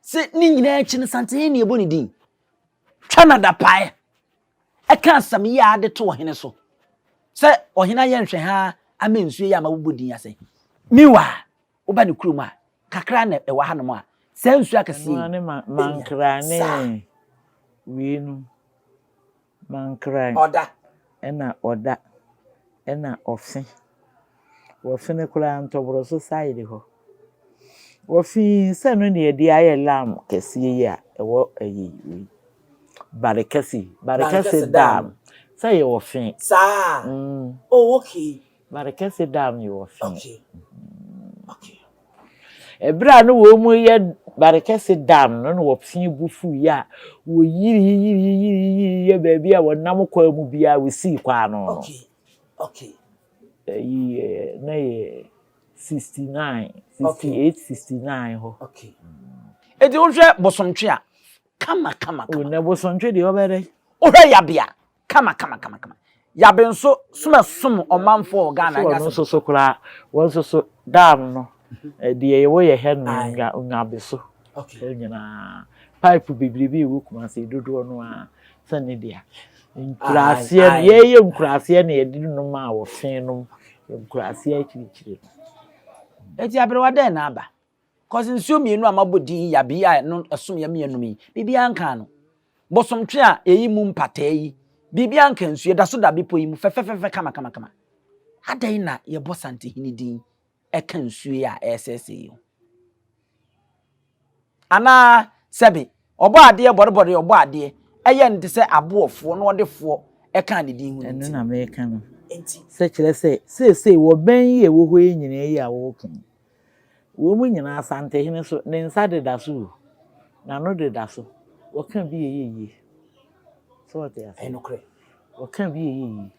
sɛ ne nyinaa akyi no Santehene na yɛbɔ ne din. Twa no adapae. Ɛka asɛm yi a de to ɔhene so sɛ ɔhene ayɛ nhwɛhaa ama nsuo yi a mabobɔ din ase. Meanwhile, woba ne kurom a, kakra na ɛwɔ hanom a, saa nsuo akɛseɛ yi. Ɛno ara ne mankra ne wei no. Mankra. Ɔda. Ɛna ɔda. Ɛna ɔfe. Wɔfe no koraa ntɔbrɔso side hɔ. Wɔfe yi sɛ no na yɛde ayɛ lam kɛseɛ yi a ɛwɔ ɛyi wei. Barekɛse Barekɛse dam. Sɛ yɛ wɔfe. Saa. Mm. Oh okay. Barekɛse dam yɛ wɔfe. Okay. Okay. Ɛberɛ a na wɔn reyɛ Barekɛse dam no na wɔfe bo fuiɛ a wɔyiri yiri yiri yiri yɛ baabi a wɔnam kwan mu biara wɔsii kwan no no. Okay. Okay. Ɛyi na yɛ 69, 68, 69 hɔ. Okay. Eti wohwɛ bosomtwe a kama kama kama. Na bosomtwe deɛ ɔbɛyɛ dɛ. Wohwɛ yabea kama kama kama kama. Yabe nso som ɛsom ɔmanfoɔ wɔ Ghana. Wɔn nso so koraa wɔn nso so dam no deɛ yɛwɔ yɛ hɛ no nwabe so nyinaa pipe bebrebe ɛwɔ Kumasi dodoɔ no ara sɛ ne dea. Nkuraaseɛ no, yɛyɛ nkuraaseɛ na yɛde nom a wɔfe nom nkuraaseɛ akyirikyiri no. Eti aberewa dɛn na aba? Cause nsuo mmienu a mabɔ din yi yabe a ɛno ɛsom yɛ mmiɛnum yi, biribiara nkaa no. Bosomtwe a yɛyi mu mpataa yi, biribiara nka nsuo, ɛda so da bepɔ yi mu fɛfɛfɛfɛ kamakamakama. Adɛn na yɛbɔ Santehene din ɛka nsuo yi a ɛresɛesɛe yi ho? Anaa, sɛbe, ɔbɔ adeɛ bɔrebɔre ɔbɔ adeɛ ɛyɛ no te sɛ aboɔfoɔ na ɔde foɔ ɛkaa ne din ho no Ɛno nti. na mereka no. Nti. Sɛ kyerɛ sɛ, seesei wɔ bɛn yi a ɛwɔ hɔ yi nyinaa yi a wɔreko yi, wɔn nyinaa Asantehene so, ne nsa deda so o, n'ano deda so, wɔka bi a ɛyɛ yie. So wɔte aseɛ? Ɛyɛ nokorɛ. Wɔka bi a ɛyɛ yie.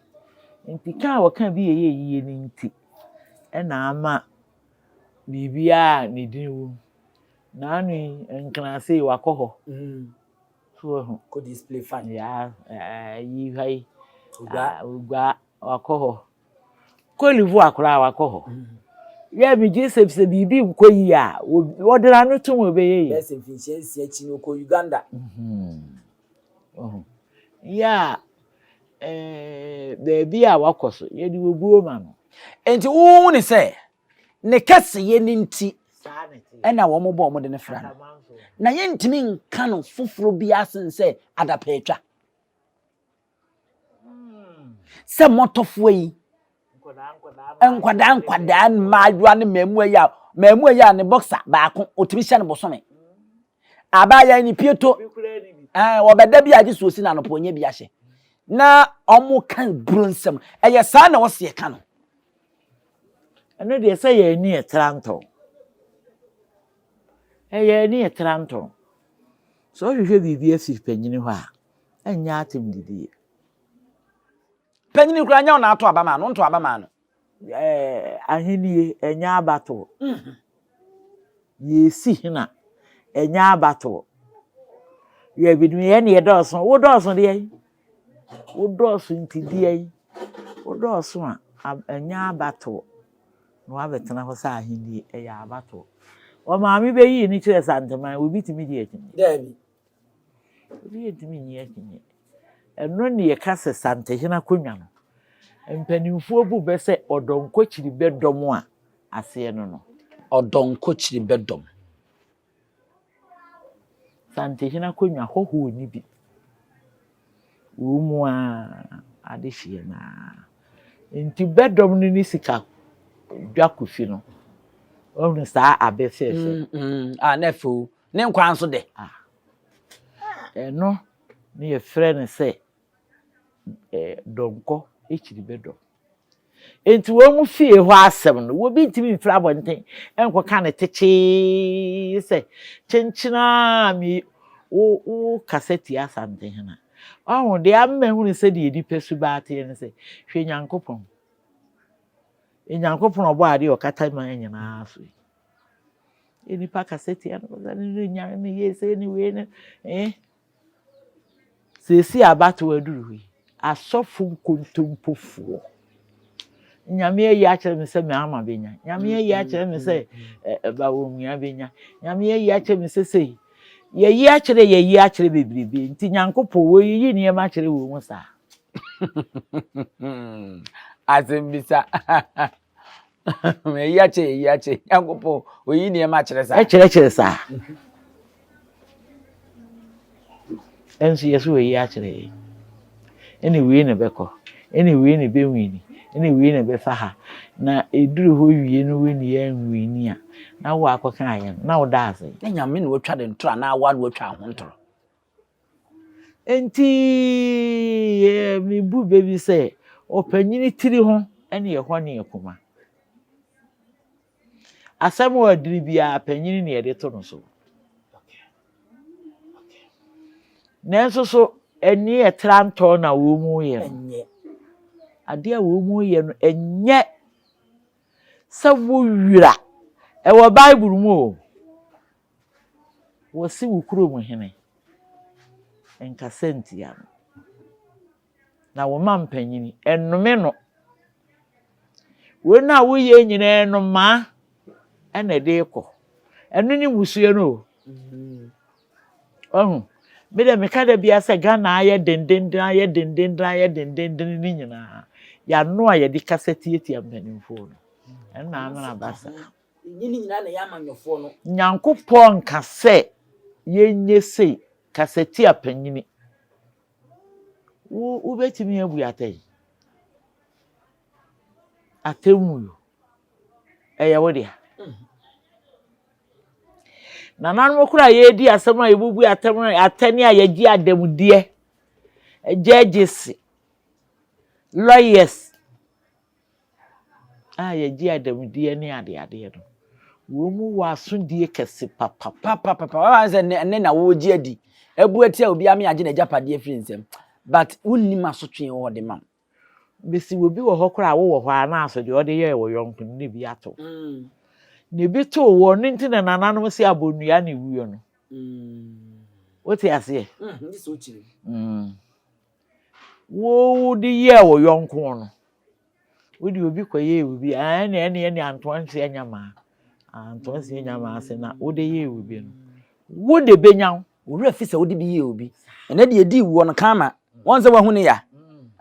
Nti ka a wɔka bi a ɛyɛ yie no nti ɛna ama biribiara a ne din wom. N'ano yi, Nkrase yi, wakɔ hɔ. So wahu. Kɔ display fan. Ya, ayi ha yi. Ogua. Ogua, wakɔ hɔ. Cote d'Ivoire koraa wakɔ hɔ. Yɛ megye sɛ sɛ biribi nkɔ yie a, wɔde n'ano tom ɔbɛyɛ yie. Bɛyɛ sɛ mfinhyia nsia akyi no, ɔkɔ Uganda. Wahu. Yɛ a, ɛɛ, baabi a wakɔ so, yɛde obuo ma no. Enti wohu ne sɛ ne kɛseyɛ no nti ɛna wɔn bɔ wɔn de no fra no. Na yɛntumi nka no foforɔ biara sen sɛ adapaatwa. Sɛ mmɔtɔfoɔ yi, nkwadaa nkwadaa mmaayewa ne mmaamua yi a mmaamua yi a ne boxer baako otumi hyɛ no bosome. Abaayewa ne pieto ɛɛ wɔbɛda bi a gye so osi na anɔpɔ onye bi ahyɛ. Na wɔn ka buro nsɛm ɛyɛ saa na wɔsi ɛka no. Ɛno deɛ sɛ yɛn ani ɛtra ntɔn. Ɛyɛ ani ɛtra ntɔn. Sɛ wohwehwɛ biribi afiri panyini hɔ a, ɛnyɛ atem didie. Panyini koraa nyɛ wo na ato aba maa no, wonto aba maa no. Ɛɛ ahennie ɛnyɛ abatoɔ. Yɛresi hene a, ɛnyɛ abatoɔ. Yɛ binom yɛn deɛ dɔɔso, wo dɔɔso deɛ. Wodɔɔso nti deɛn? Wodɔɔso a, ɛnyɛ abatoɔ na woabɛtena hɔ sɛ ahennie, ɛyɛ abatoɔ. Ɔmaame bɛyii no kyerɛɛ Santeman, obi tumi gye akyinnye? Daabi. Obi ntumi nnye akyinnye. Ɛno ne yɛka sɛ Santehene akonnwa no, mpanimfoɔ bu bɛ sɛ ɔdɔnkɔkyiri bɛdɔm a, aseɛ no no. Ɔdɔnkɔkyiri bɛdɔm. Santehene akonnwa hɔhoɔ nni bi. Wɔ mu ara adehyeɛ no ara. Nti bɛdɔm no ne sika dwa kofi no. Wahunu saa abɛ fɛɛfɛ. Mm, mm, ah, na ɛfɛ o. Ne nkwa nso dɛ. Ah. Ɛno ne yɛfrɛ no sɛ eh, dɔnkɔ akyiri bɛdɔm. Enti wɔn fie hɔ asɛm no, obi ntumi mfiri abɔnten nkɔka no tekyee sɛ, Kyenkyen ara me wo wokasa tia Asantehene a. Wahu, deɛ ama mahunu sɛdeɛ nnipa suban teɛ ne sɛ, hwɛ Nyankopɔn. Nyankopɔn a ɔbɔɔ adeɛ a ɔkata man nyinaa so yi. Nnipa kasa tia no, sɛ ne nyame ne yɛ sei ne wei ne eh. Seesei abatoɔ aduru hɔ yi. Asɔfo nkontompofoɔ. Nyame ayi akyerɛ me sɛ Mahama bɛnya. Nyame ayi akyerɛ me sɛ Bawumia bɛnya. Nyame ayi akyerɛ me sɛ sei. Yɛyi akyerɛ yɛyi akyerɛ bebrebe nti Nyankopɔn wɔyiyi nneɛma akyerɛ wɔ mu saa. Asɛmbisa. Yɛyi akyerɛ yɛyi akyerɛ Nyankopɔn oyi nneɛma akyerɛ saa. Ɛkyerɛkyerɛ saa. Ɛnso yɛ so wɔyi akyerɛ yɛn. Ɛna wei na ɛbɛkɔ, ɛna wei na ɛbɛwini, ɛna wei na ɛbɛfa ha. Na ɛduru hɔ wie no wei na yɛanwini a, na wo akɔka ayɛ no, na woda ase. Na Nyame na watwa ne ntoro anaa woa na watwa ho ntoro? Enti mebu bɛ bi sɛ, ɔpanyini tiri ho ne ɛhɔ ne akuma. Asɛm a ɔdiri biara, panyini na yɛde to no so. Nanso so ɛne ɛtra ntɔ na wɔn mu yɛ no? Adeɛ a wɔn mu yɛ no, ɛnyɛ sɛ wowira. Ɛwɔ Bible mu o. Wɔse wo kurom hene, nkasa ntia no. Na wo mampanyini, nnome no. Wei no a woyɛ nyinaa nnomaa na ɛde rekɔ. Ɛno ne mmusua no o. Wahu? Me deɛ meka da biara sɛ Ghana ayɛ dendenden ayɛ dendenden ayɛ dendenden ne nyinaa yɛano a yɛde kasa tiatia mpanimfoɔ no ɛno na amena aba saa. Nyankopɔn nka sɛ yɛnyɛ sei kasa tia panyini. Wo wobɛtumi abu atɛn? Atemmuo, ɛyɛ wo dea. Nananom koraa a yɛredi asɛm a yɛbubu atɛm atɛne a yɛgye adamudeɛ, judges, lawyers a yɛgye adamudeɛ ne adeadeɛ no, wɔn mu wɔ asodie kɛse papapa. Papapapa wɔn sɛ ɛnɛ ɛnɛ na wɔregye adi abu atia obi ame agye n'agyapadeɛ afiri nsam but wonnim asotwe wɔ hɔ de ma wo. Mesi obi wɔ hɔ koraa a wowɔ hɔ a na aso deɛ ɔde yɛɛ wɔ yɔnko no na ebi ato. Na ebi too wɔ no nti na nananom se abonnua na ewuo no. Wote aseɛ? Wo de yɛɛ wɔ yɔnko no. Wode obi kɔyɛɛ obi a ɛne ɛne ɛne antoa nsi anya maa. Antoa nsi anya maa ase na wode yɛɛ obi no. Wo de benya wo. Wo werɛ fi sɛ wode bi yɛɛ obi. Ɛnɛ deɛ ɛdii wuo no karma. Wɔn sɛ wahu ne ya.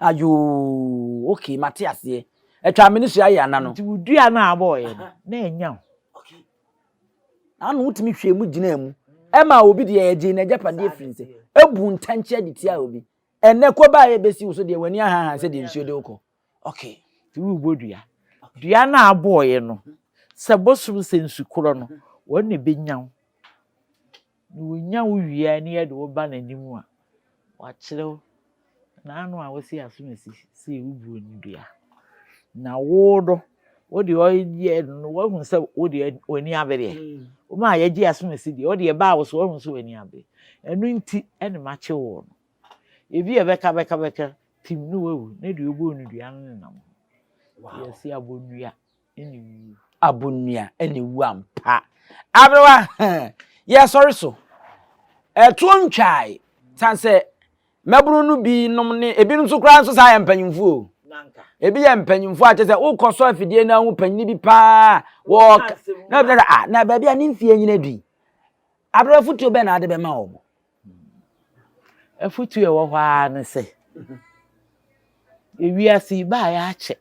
Ayoo okay mate aseɛ. Atwa me ne sua yɛ ana no. Nti wo dua no a abɔɔyɛ no na ɛnya wo. Okay. Na ano wotumi hwɛɛ mu gyinaa mu. Ɛma obi deɛ ɛgyee n'agyapadeɛ firi nsam. Ebu ntɛnkyɛ de tiaa obi. Ɛnɛ kɔ baa yɛ bɛsi wo so deɛ w'ani ahahan sɛ deɛ nsuo de wo kɔ. Okay. Nti worebɔ dua. Dua no a abɔɔyɛ no sɛ bosom sɛ nsukorɔ no wɔn na ɛbɛnya wo. Na wɔnya wo wie a na yɛde wo ba n'anim a, wakyerɛ wo n'ano a wose asomasi sɛ wobuo no dua. Na wo no, wo deɛ ɔyɛ no woahu sɛ wo deɛ w'ani abereɛ. Mm. Woma a yɛgye asomasi deɛ, wo deɛ ɛbaa wo so woahu sɛ w'ani abere. Ɛno nti ɛna makye wo no. Ebi a ɛbɛka bɛka bɛka tim ne wawu ne deɛ ɔbɔɔ no dua no nenam hɔ. Yɛse abɔnnua. ne wu. Abonnua ne wu ampa. Aberewa, yɛsɔre so. Ɛtoɔ ntwae. San sɛ mmabunu no bi nom ne ebinom nso koraa nso saa yɛ mpanyimfoɔ o. Ebi yɛ mpanyimfoɔ a kyerɛ sɛ wokɔ sɔ afidie no ahu panyini bi paa wɔ na ebi sɛ ah na baabi a ne mfie nyina du yi. Aberewa afotuo bɛn na ade bɛma wɔn? Afotuo a ɛwɔ hɔ ara ne sɛ ewiase yi baeɛ akyɛ.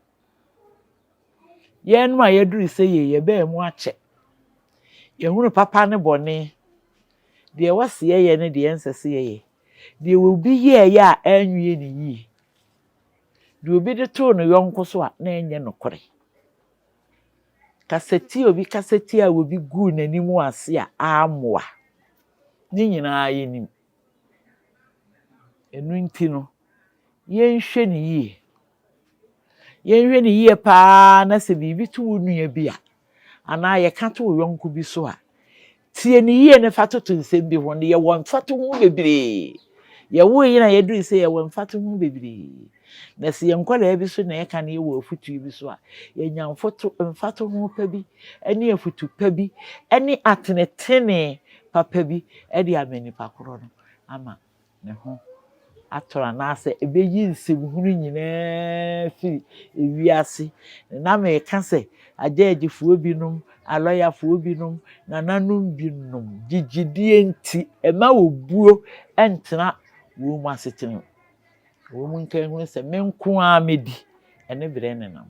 Yɛnom a yɛaduru sɛ yei, yɛbaa mu akyɛ. Yɛhunu papa ne bɔne, deɛ ɛwɔ sɛ yɛyɛ ne deɛ ɛnsɛ sɛ yɛyɛ, deɛ obi yɛeɛ a anwie no yie, deɛ obi de too ne yɔnko so a na ɛnyɛ nokorɛ. Kasatia obi kasa tiaa obi guu n'anim ase a ammoa. Ne nyinaa yɛnim. Ɛno nti no, yɛnhwɛ no yie. Yɛnhwɛ no yie paa na sɛ biribi to wo nua bi a, anaa yɛka to wo yɔnko bi so a, tie no yie na fa toto nsɛm bi ho. Yɛwɔ mfatoho bebree. Yɛwoo yɛn a yɛduru sɛ yɛwɔ mfatoho bebree. Na sɛ yɛn nkwadaa bi so na ɛka na yɛwɔ afutuo bi so a, yɛnya mfoto mfatoho pa bi ne afutu pa bi ne atenetene papa bi de ama nipa korɔ no ama ne ho. atɔrɔ anaasɛ ɛbɛyi nsɛmhunu nyinaa afiri ewiase. Na meka sɛ agyɛɛgyefoɔ binom, alɔyafoɔ binom, nananom binom gyegyedie nti ɛma obuo ntena wɔn mu asetena mu. Wɔn mu nka nhunu sɛ me nko ara mɛdi, ɛne berɛ nenam.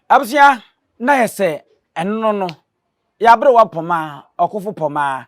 Abusua, na yɛ sɛ ɛno no, yɛaberewa pɔmaa, ɔkofo pɔmaa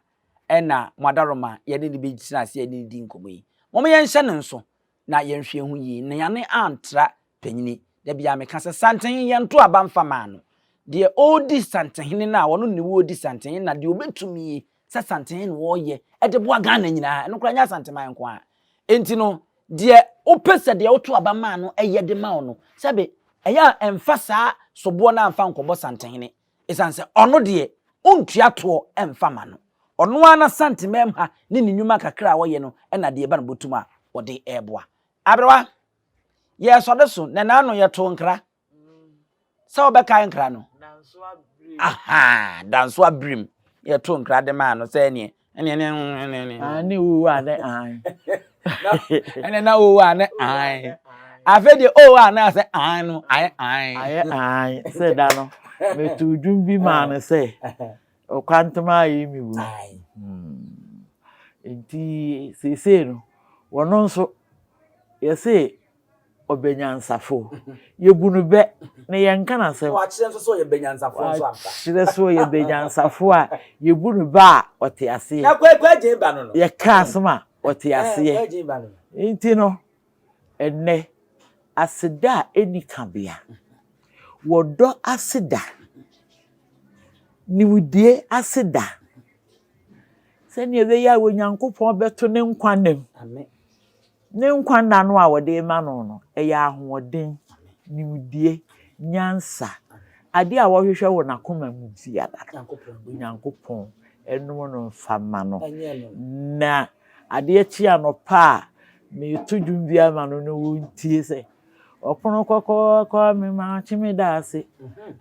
ɛna mo adaworoma yɛne no bɛtena ase yɛne no di nkɔmmɔ yi. Mom yɛnhyɛ no nso na yɛnhwɛ ho yie na yɛane antra panyini. Da biara meka sɛ Santehene yɛnto aba mfa maa no. Deɛ ɔredi Santehene no a ɔno ne ɔredi Santehene na deɛ ɔbɛtumi sɛ Santehene na ɔreyɛ de boa Ghana nyinaa, ɛno koraa nyɛ Asanteman nko ara. Enti no deɛ wopɛ sɛ deɛ woto aba maa no yɛ de ma wo no, sɛbe ɛyɛ a ɛmfa saa soboɔ no amfa nkɔbɔ Santehene. Esiane sɛ ɔno deɛ ɔntua toɔ mfa ma no. Ɔno ara n'Asantemam ha ne ne nnwuma kakra a ɔyɛ no na deɛ ɛba no bɔtom a ɔde reboa. Aberewa, yɛresɔre so na n'ano yɛtoo nkra. Sɛ wobɛkae nkra no? Aha, Danso Abirim. Yɛtoo nkra de maa no sɛ ɛneɛ ɛneɛ ne ne ne. Ah, ne wo a ne an. Ɛne na wo a ne an. Afei deɛ o a na asɛ an no ayɛ an. Ayɛ an sɛ da no meto dwom bi maa no sɛ ɔkwantoma ayɛ mi wu. Nti seesei no wɔno nso yɛse ɔbɛnyansafo. Yɛbu no bɛ na yɛnka n'asɛm. Wakyerɛ nso sɛ ɔyɛ bɛnyansafo nso ampa. Wakyerɛ sɛ ɔyɛ bɛnyansafo a yɛbu no bɛ a ɔte aseɛ. Na Kwaku Agyen ba no no. Yɛka asɛm a ɔte aseɛ. Kwaku Agyen ba no no. Nti no, ɛnnɛ, aseda a ɛnni kabea, wɔdɔ aseda, nimdie aseda, sɛdeɛ ɛbɛyɛ a Onyankopɔn bɛto ne nkwa nna mu. Amen. Ne nkwa nna no a wɔde rema no no, ɛyɛ ahoɔden, nimdeɛ, nyansa, adeɛ a wɔhwehwɛ wɔ n'akoma mu biara no, Onyankopɔn nnom no mfa mma no. Na adeɛ kye anɔpa a, mereto dwom bi ama no na ɔntie sɛ, Ɔpono kɔkɔɔkɔ me makye me da ase,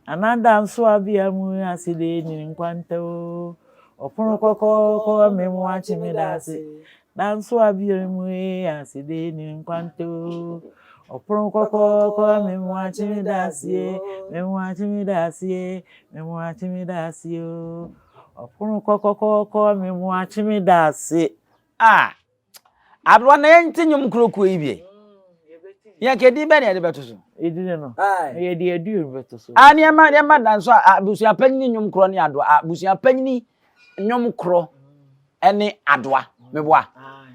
Nana da nso abea mu ase de nyini nkwanta o. Ɔpono kɔkɔɔkɔ me makye me da ase, Nanso abien mu ee ase de ni nkwanto. Ɔpono kɔkɔɔkɔ me mu akye me da aseɛ, me mu akye me da aseɛ, me mu akye me da aseɛ o. Ɔpono kɔkɔkɔɔkɔ me mu akye me da ase. Ah, aberewa na yɛnte nnwom kurokuo yi bi. Yɛn ka edin bɛn na yɛde bɛto so? Edin no, yɛde aduonu bɛto so. Ah, nneɛma nneɛma da nso a abusua panyin nnwom korɔ ne adoa. Abusua panyin nnwom korɔ ɛne adoa meboa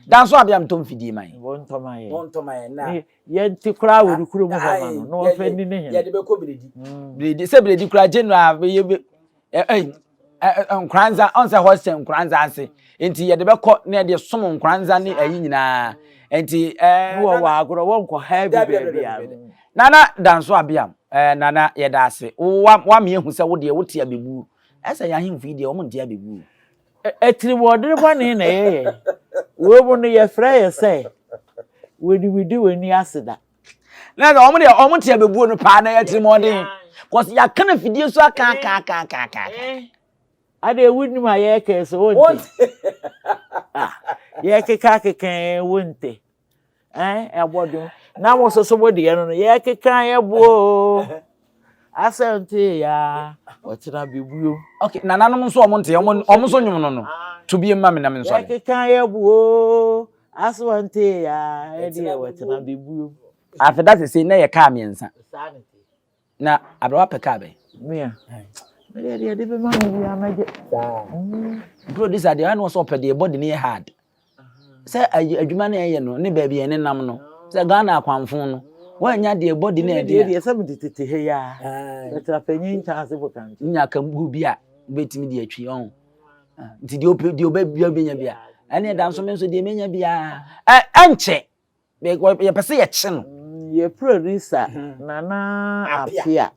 danso abea ntɔ mfidie ma yɛn. Wɔntɔ ma yɛn. Wɔntɔ ma yɛn na. Yɛnte koraa wɔ ne kurom hɔ ma no na wɔmfa nni ne hene. Yɛde bɛkɔ biredi. Mm. Biredi sɛ biredi koraa general yɛ bɛ ɛ ɛ nkoranza ɔn sɛ hɔ hyɛ nkoranza ase nti yɛde bɛkɔ na yɛde som nkoranza ne ɛyi nyinaa nti ɛɛ. Ne wɔ wɔ agorɔ wɔnkɔ ha bi baabi a. Nana danso abea ɛɛ nana yɛda ase wa wa mi ehu sɛ wo deɛ wote abebu ɛsɛ yɛn ahemfo yi deɛ wɔn nte abebu. Atirimuɔdene bɔne na ɛyɛ yɛn. Wei mu no yɛfrɛ yɛ sɛ wɔnimdi wɔnni aseda. Na sɛ wɔn deɛ wɔn te abɛbuo no paa na ɛyɛ atirimuɔden. Kɔsi yɛaka no afidie so aka aka aka aka aka. Adeɛ wonim a yɛreka yi so wonte. Yɛkeka keka wonte. Ɛn ɛbɔ dwom. Na mo nso so mo deɛ no no yɛkeka yɛ boɔ asɛm te ya ɔkyena bɛbuo. Okay, nananom nso wɔn nte wɔn wɔn nso nwom no no to bi mma me na me nsɔre. Yɛkeka yɛ boɔ asɛm te ya ɛdeɛ ɔkyena bɛbuo. Afei da sese na yɛ kaa mmiɛnsa. Na aberewa pɛ kaa bɛn? Mea. Mede deɛ de bɛma me biara mɛgye. Saa. Producer deɛ ɔyɛ no sɛ ɔpɛ deɛ body no yɛ hard. Sɛ adwuma no ɛyɛ no ne baabi a ɛne nam no sɛ Ghana akwanfo no wɔanya deɛ body no ɛde. Deɛ deɛ sɛ mede tete ha yi a. Bɛtena panyin nkyɛn bo ka nkyɛn. Nya ka gu bi a wobɛtumi de atwi ɔho. Nti deɛ ɔpɛ deɛ ɔbɛ bia bia ɛne ɛda nso me nso deɛ menya biara ɛnkyɛ. Yɛpɛ sɛ yɛkye no. Yɛ producer Nana Apia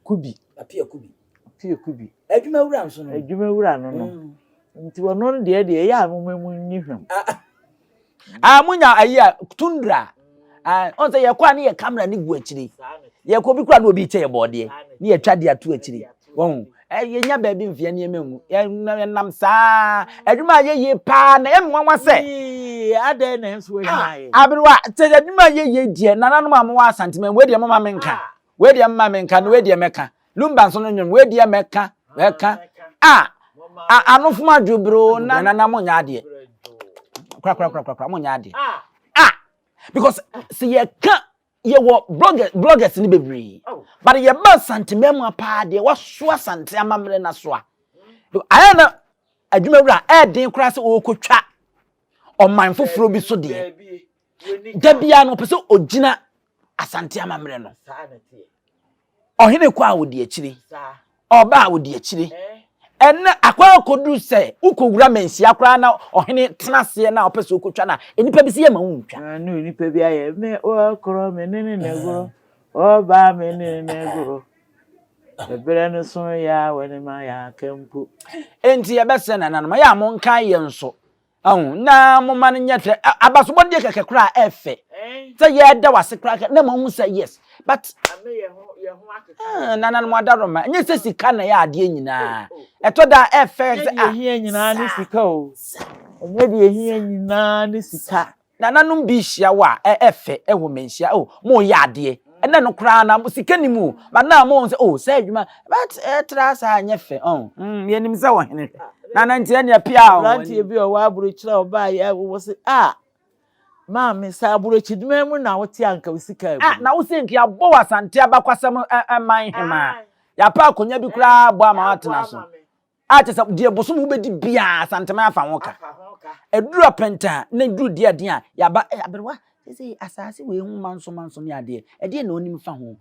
Kubi. Apia Kubi. Apia Kubi. Adwuma wura nso no. Adwuma wura no no. Nti ɔno no deɛ deɛ ɛyɛ a mo mu nyi hwam. Ah, mo nya ayi a tundra. Ah, ɔn sɛ yɛkɔ a ne yɛ camera ne gu akyire. Yɛkɔ bi kura na obi kyɛ yɛ bɔɔdeɛ ne yɛtwa de ato akyire. Wɔn yɛnya baabi mfeɛ nneɛma ngu. Yɛnam saa adwuma a yɛyie paa na ɛyɛ me nwanwa sɛ. yie, adɛn na nso ahia yɛ? Aberewa, sɛ adwuma yɛ yie deɛ, nananom a mowɔ Asanteman, wei deɛ moma menka. Wei deɛ moma menka, na wei deɛ mɛka. Lumba nso no nnwom, wei deɛ mɛka, mɛka. A, a anofom adwo broo na nana monyɛ adeɛ. Korakorakorakora, monyɛ adeɛ. A, because sɛ yɛka yɛwɔ bloggers bloggers no bebree oh. But yɛba Asante mmarima paa deɛ waso Asante amammerɛ no asoa ayɛ na adwumawura ɛɛden koraa sɛ ɔrekɔtwa ɔman foforɔ bi so deɛ da biara no ɔpɛ sɛ ɔgyina Asante amammerɛ no. Ɔhene kɔ a ɔdi akyire, ɔba a ɔdi akyire. Ɛnɛ akɔ akɔduru sɛ wokɔwura manhyia koraa na ɔhene tena aseɛ na ɔpɛ sɛ ɔkɔtwa no a, nnipa bi sɛ yɛma wo ntwa. Ne onipa bi ayɛ me ɔkorɔ me ne ne nagorɔ ɔba me ne ne nagorɔ ɛberɛ no so yɛ a wɔne ma yɛ aka mpo. Enti yɛbɛsrɛ nananom ɛyɛ a monkae yɛn nso. Ahu, na momma no nyɛ fɛ. Abasobɔdeɛ kɛkɛ koraa ɛfɛ. Sɛ yɛda wase koraa kɛ na mahu sɛ yes. But eh, nananom adaroma, ɛnyɛ sɛ sika na ɛyɛ adeɛ nyinaa. Ɛtɔ da a ɛfɛ sɛ ah. Ɛnyɛ deɛ ɛhia nyinaa ne sika o. Ɛnyɛ deɛ ɛhia nyinaa ne sika. Nananom bi hyia wo a, ɛ ɛfɛ ɛwɔ manhyia oh mo yɛ adeɛ ɛnɛ no koraa na sika ni mu o but na mo sɛ oh sɛ adwuma but ɛtra saa nyɛ fɛ oh mm yɛnim sɛ ɔhene hwɛ nana nti ɛneɛ pia o. Aberanteɛ bi a ɔwɔ aburokyire a ɔbaa yɛ wɔ se ah maame sɛ aburokyidman mu na wote anka wo sika abu. Ah na wo sɛ nka yɛabɔ wɔ Asante abakwasɛm man hemaa yɛapɛ akonnwa bi koraa bɔ ama woatena so. A kyerɛ sɛ deɛ bosom wobɛdi biara Asanteman afa ho ka. Ɛduru apɛnta na ɛduru deɛ ɛden a yɛaba eh, aberewa sɛ asase wei ho manso manso ne adeɛ ɛdeɛ na onim fa ho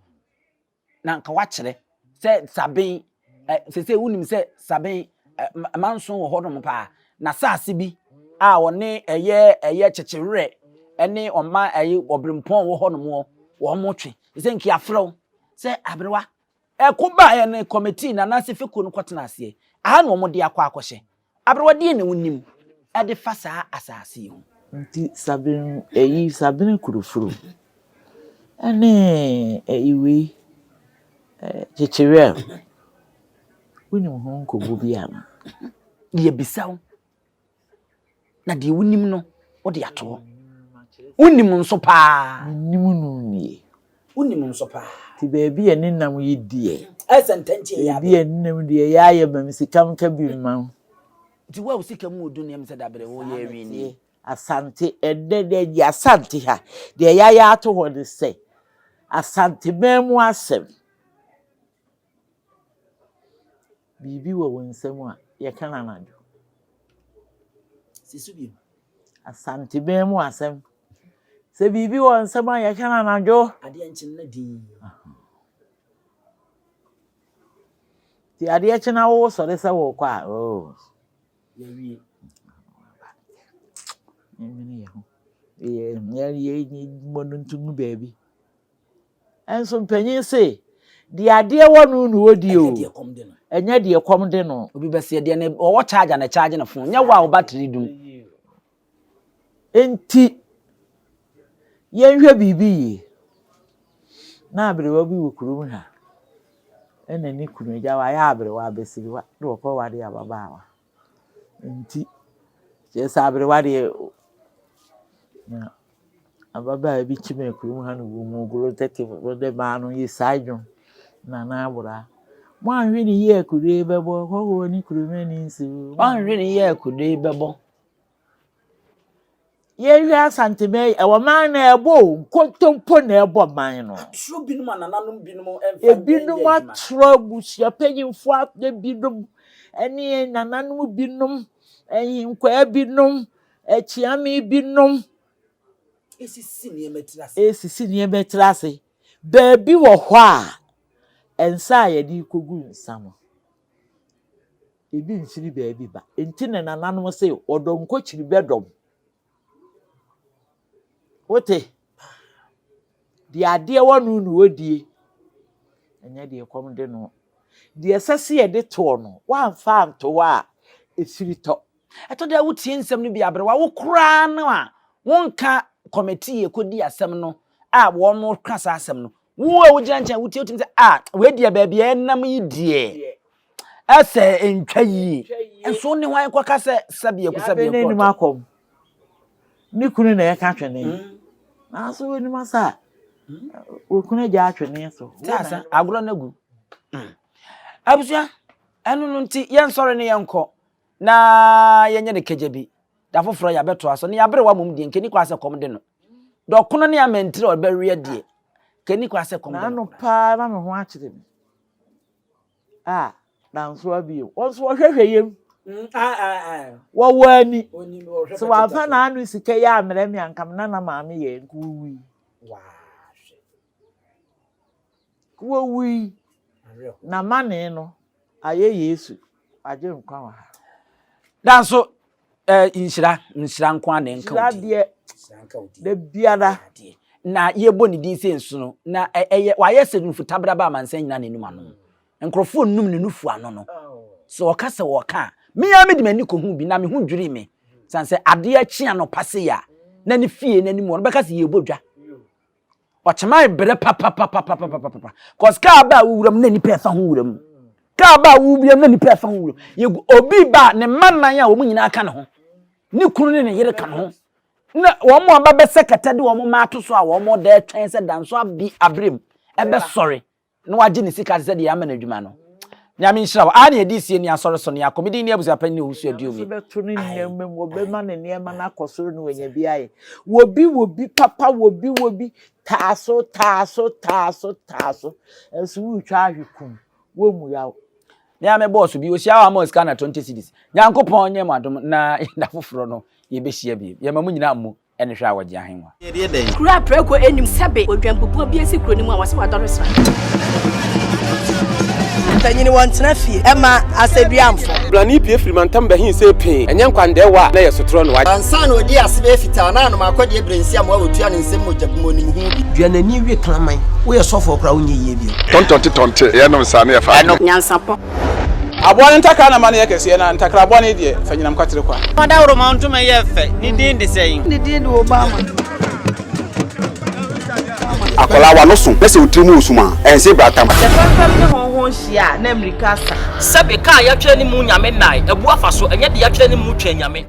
na nka wakyerɛ sɛ saben eh, sɛ sɛ wonim sɛ saben eh, manso wɔ hɔnom paa na saase bi a ɔne ɛyɛ ɛyɛ kyekyewerɛ ɛne ɔma ɛyɛ ɔbrempɔn wɔ hɔnom wɔn mo twe sɛ nka yɛafrɛ wo sɛ aberewa Ɛko baeɛ no kɔmitii no anaasɛ fekuo no kɔtena aseɛ. Aha na wɔde akɔ akɔhyɛ. Aberewa deɛn na wonim de fa saa asase yi ho? Nti sabene ɛyi sabene kurofuro ɛne ɛyi wei kyekyewɛl wonim ho nkɔmmɔ bi anaa? Yɛbisa wo. Na deɛ wonim no, wode ato hɔ. Wonim nso paa. Menim no nie. Wonim nso paa. Nti baabi a ne nam yi deɛ. Ɛyɛ sɛ ntɛnkyɛn yɛ Baabi a ne nam deɛ yɛ ayɛ ma me sika nka bi mma wo. Nti wo a wo sika mu odu nneɛma sɛ dabrɛ wo yɛ awie nie. Asante ɛnnɛ deɛ deɛ Asante ha deɛ yɛayɛ ato hɔ ne sɛ Asanteman mu asɛm. Biribi wɔ wo nsam a, yɛka no anadwo. Si so bio. Asanteman mu asɛm. Sɛ biribi wɔ nsam a, yɛka no anadwo. Adeɛ nkye no na dinn. Nti adeɛ kye na wosɔre sɛ wokɔ a, oh. Yɛawie. Yɛnwene yɛn ho. Yɛ yɛ yɛ mmɔ no nto baabi. Nso mpanyin se, Deɛ adeɛ wɔ no na ɔdi o, ɛnyɛ deɛ kɔm de no. Obi bɛseɛ deɛ ne ɔwɔ charge a na charge ne phone, nyɛ wo a wo battery dum. Enti yɛnhwɛ biribi yie. Na aberewa bi wɔ kurom ha, ɛna ne kunu agya wayɛ aberewa abasiriwa na ɔkɔware ababaawa. Enti kyerɛ sɛ aberewa deɛ na ababaawa bi kyim kurom ha na wɔn goro tete wɔde maa no yi saa dwom na n'abora. Moanhwɛ ne yie akude bɛbɔ hɔhoɔ ne kuromani nso. Moanhwɛ ne yie akude bɛbɔ. Yɛnhwɛ Asante man yi, ɛwɔ man no ɛbɔ o, nkontompo na ɛbɔ man no. Atoro binom a nananom binom mfa nyɛ Ebinom adwuma. atoro abusua panyinfoɔ a binom ɛne nananom binom, ahenkwaa binom, akyiame binom. Esisi nneɛma tiri ase. Esisi nneɛma tiri ase. Baabi wɔ hɔ a, nsa a yɛde rekɔgu nsa no, Ebi mfiri baabi ba. Enti na nananom se ɔdɔ nkokyiri bɛdɔm. Wote? Deɛ adeɛ wɔ no na ɔdie, ɛnyɛ deɛ kɔm de no. Deɛ ɛsɛ sɛ yɛde toɔ no, woamfa anto hɔ a, ɛfiri tɔ. Ɛtɔ da a wotie nsɛm no bi aberewa, wo koraa no a wonka kɔmɛtii ɛkɔdi asɛm no a wɔka saa asɛm no, Wo a wogyina nkyɛn wotie wotumi sɛ ah wei deɛ baabi a ɛnam yi deɛ ɛsɛ ntwa yie. Nso ne hwan kɔka sɛ sɛbi ɛko sɛbi ɛko ɔtɔ. Akɔm. Ne kunu na ɛka twene. Nanso wɔnim asa a, okunu agya atwene so. Sɛ agorɔ no agu. Abusua, ɛno no nti yɛnsɔre ne yɛnkɔ na yɛnyɛ no kagya bi. Da foforɔ yɛabɛtoa so. Ne aberewa mmom deɛ, nkɛni kɔ asɛ kɔm de no. Dɔkono ne amantiri a ɔbɛweɛ deɛ, nkɛni kɔ asɛ kɔm de no. N'ano paa na me ho akyere me. A, nanso abio. Wɔn nso wɔhwehwɛ yam. Wɔwɔ ani. Sɛ wɔamfa n'ano sika yi ammrɛ me a, nka me nana maame yɛ nka wɔwui. Nka wɔwui. Na mane no ayɛ Yesu. Wagye nkwa wɔ ha. Nanso eh, nhyira, nhyira nko ara na ɛnka wo din. Nhyira deɛ, da biara. Na yɛbɔ ne din sɛ nsu no, na ɛyɛ wayɛ sɛ nufu tabraba amansan nyinaa n'anum ano. Nkurɔfoɔ num ne nufu ano no. Sɛ ɔka sɛ ɔka a, me ara mede m'ani kɔhu bi na me ho dwirii me. Sane sɛ adeɛ kye anɔpa sei a, na ne fie n'anim hɔ no bɛka sɛ yɛrebɔ dwa. Ɔkyemae brɛ papapapapapapa. Cause kaa ba a wowura mu na nipa ɛfa ho wura mu. Kaa ba a wowura mu na nipa ɛfa ho wura mu. Yɛgu obi ba ne mma nan a wɔn nyinaa ka ne ho. Ne kunu ne ne yere ka ne ho. Na wɔn a bɛbɛsɛ kɛtɛ de wɔn mma ato so a wɔn da twɛn sɛ danso abi abrem ɛbɛsɔre. na wagye ne sika te sɛ deɛ ama no adwuma no. Nyame nhyira wo. Aa ne yɛde sie ne asɔre so ne akɔ. Me din ne abusuapanyin ne Owusu Nyame Aduomi. nso bɛto ne nneɛma mu, ɔbɛma ne nneɛma no akɔ soro na wanya bi ayɛ. Wɔbi wɔbi papa wɔbi wɔbi taa so taa so taa so taa so nso woretwa ahwe kum wɔmmua wo. Me a me bɔɔso bi ohyia wa ama sika na 20 cedis. Nyankopɔn nyɛ mo adom na da foforɔ no yɛbɛhyia bio. Yɛma mo nyinaa mmo. ne hwɛ a wɔgye ahengua. Kuro a prako nnim sɛbe odwanbubuo bi asi kuro no mu a wɔse wadɔre sra. Mpanyin wɔntena fie ɛma asɛduamfo. Blani pue firi mantam bɛhe see pee, ɛnyɛ nkwandɛɛwa a na ɛyɛ sotorɔ no wa. Ansa na odii ase bɛyɛ fitaa na anom akɔdeɛ berɛnsi amoa wɔtua ne nsam mogya gu mu onim ho bi. Dua n'ani we kraman. Woyɛ sɔfoɔ koraa wonyɛ yie bio. Tɔntɔnte tɔnte yɛnom saa ne yɛfa adeɛ. Nyansapɔ. Aboa no ntakra na ma no yɛ kɛseɛ, na ntakra bɔne deɛ, fa nyinam kwatere kwa. Ɔdawuroma ntoma yɛ fɛ. Ne din de sɛn? Ne din de Obama. Akwadaa w'ano so na sɛ wo tiri mu resum a, ɛnse bratam. Sɛ fɛmfɛm ne hɔnhɔn hyia a, na mmirika asa. Sɛbe, kaa yɛatwerɛ ne mu Nyame nnae, abu afa so, ɛnyɛ de yɛatwerɛ ne mu Twɛn Nyame.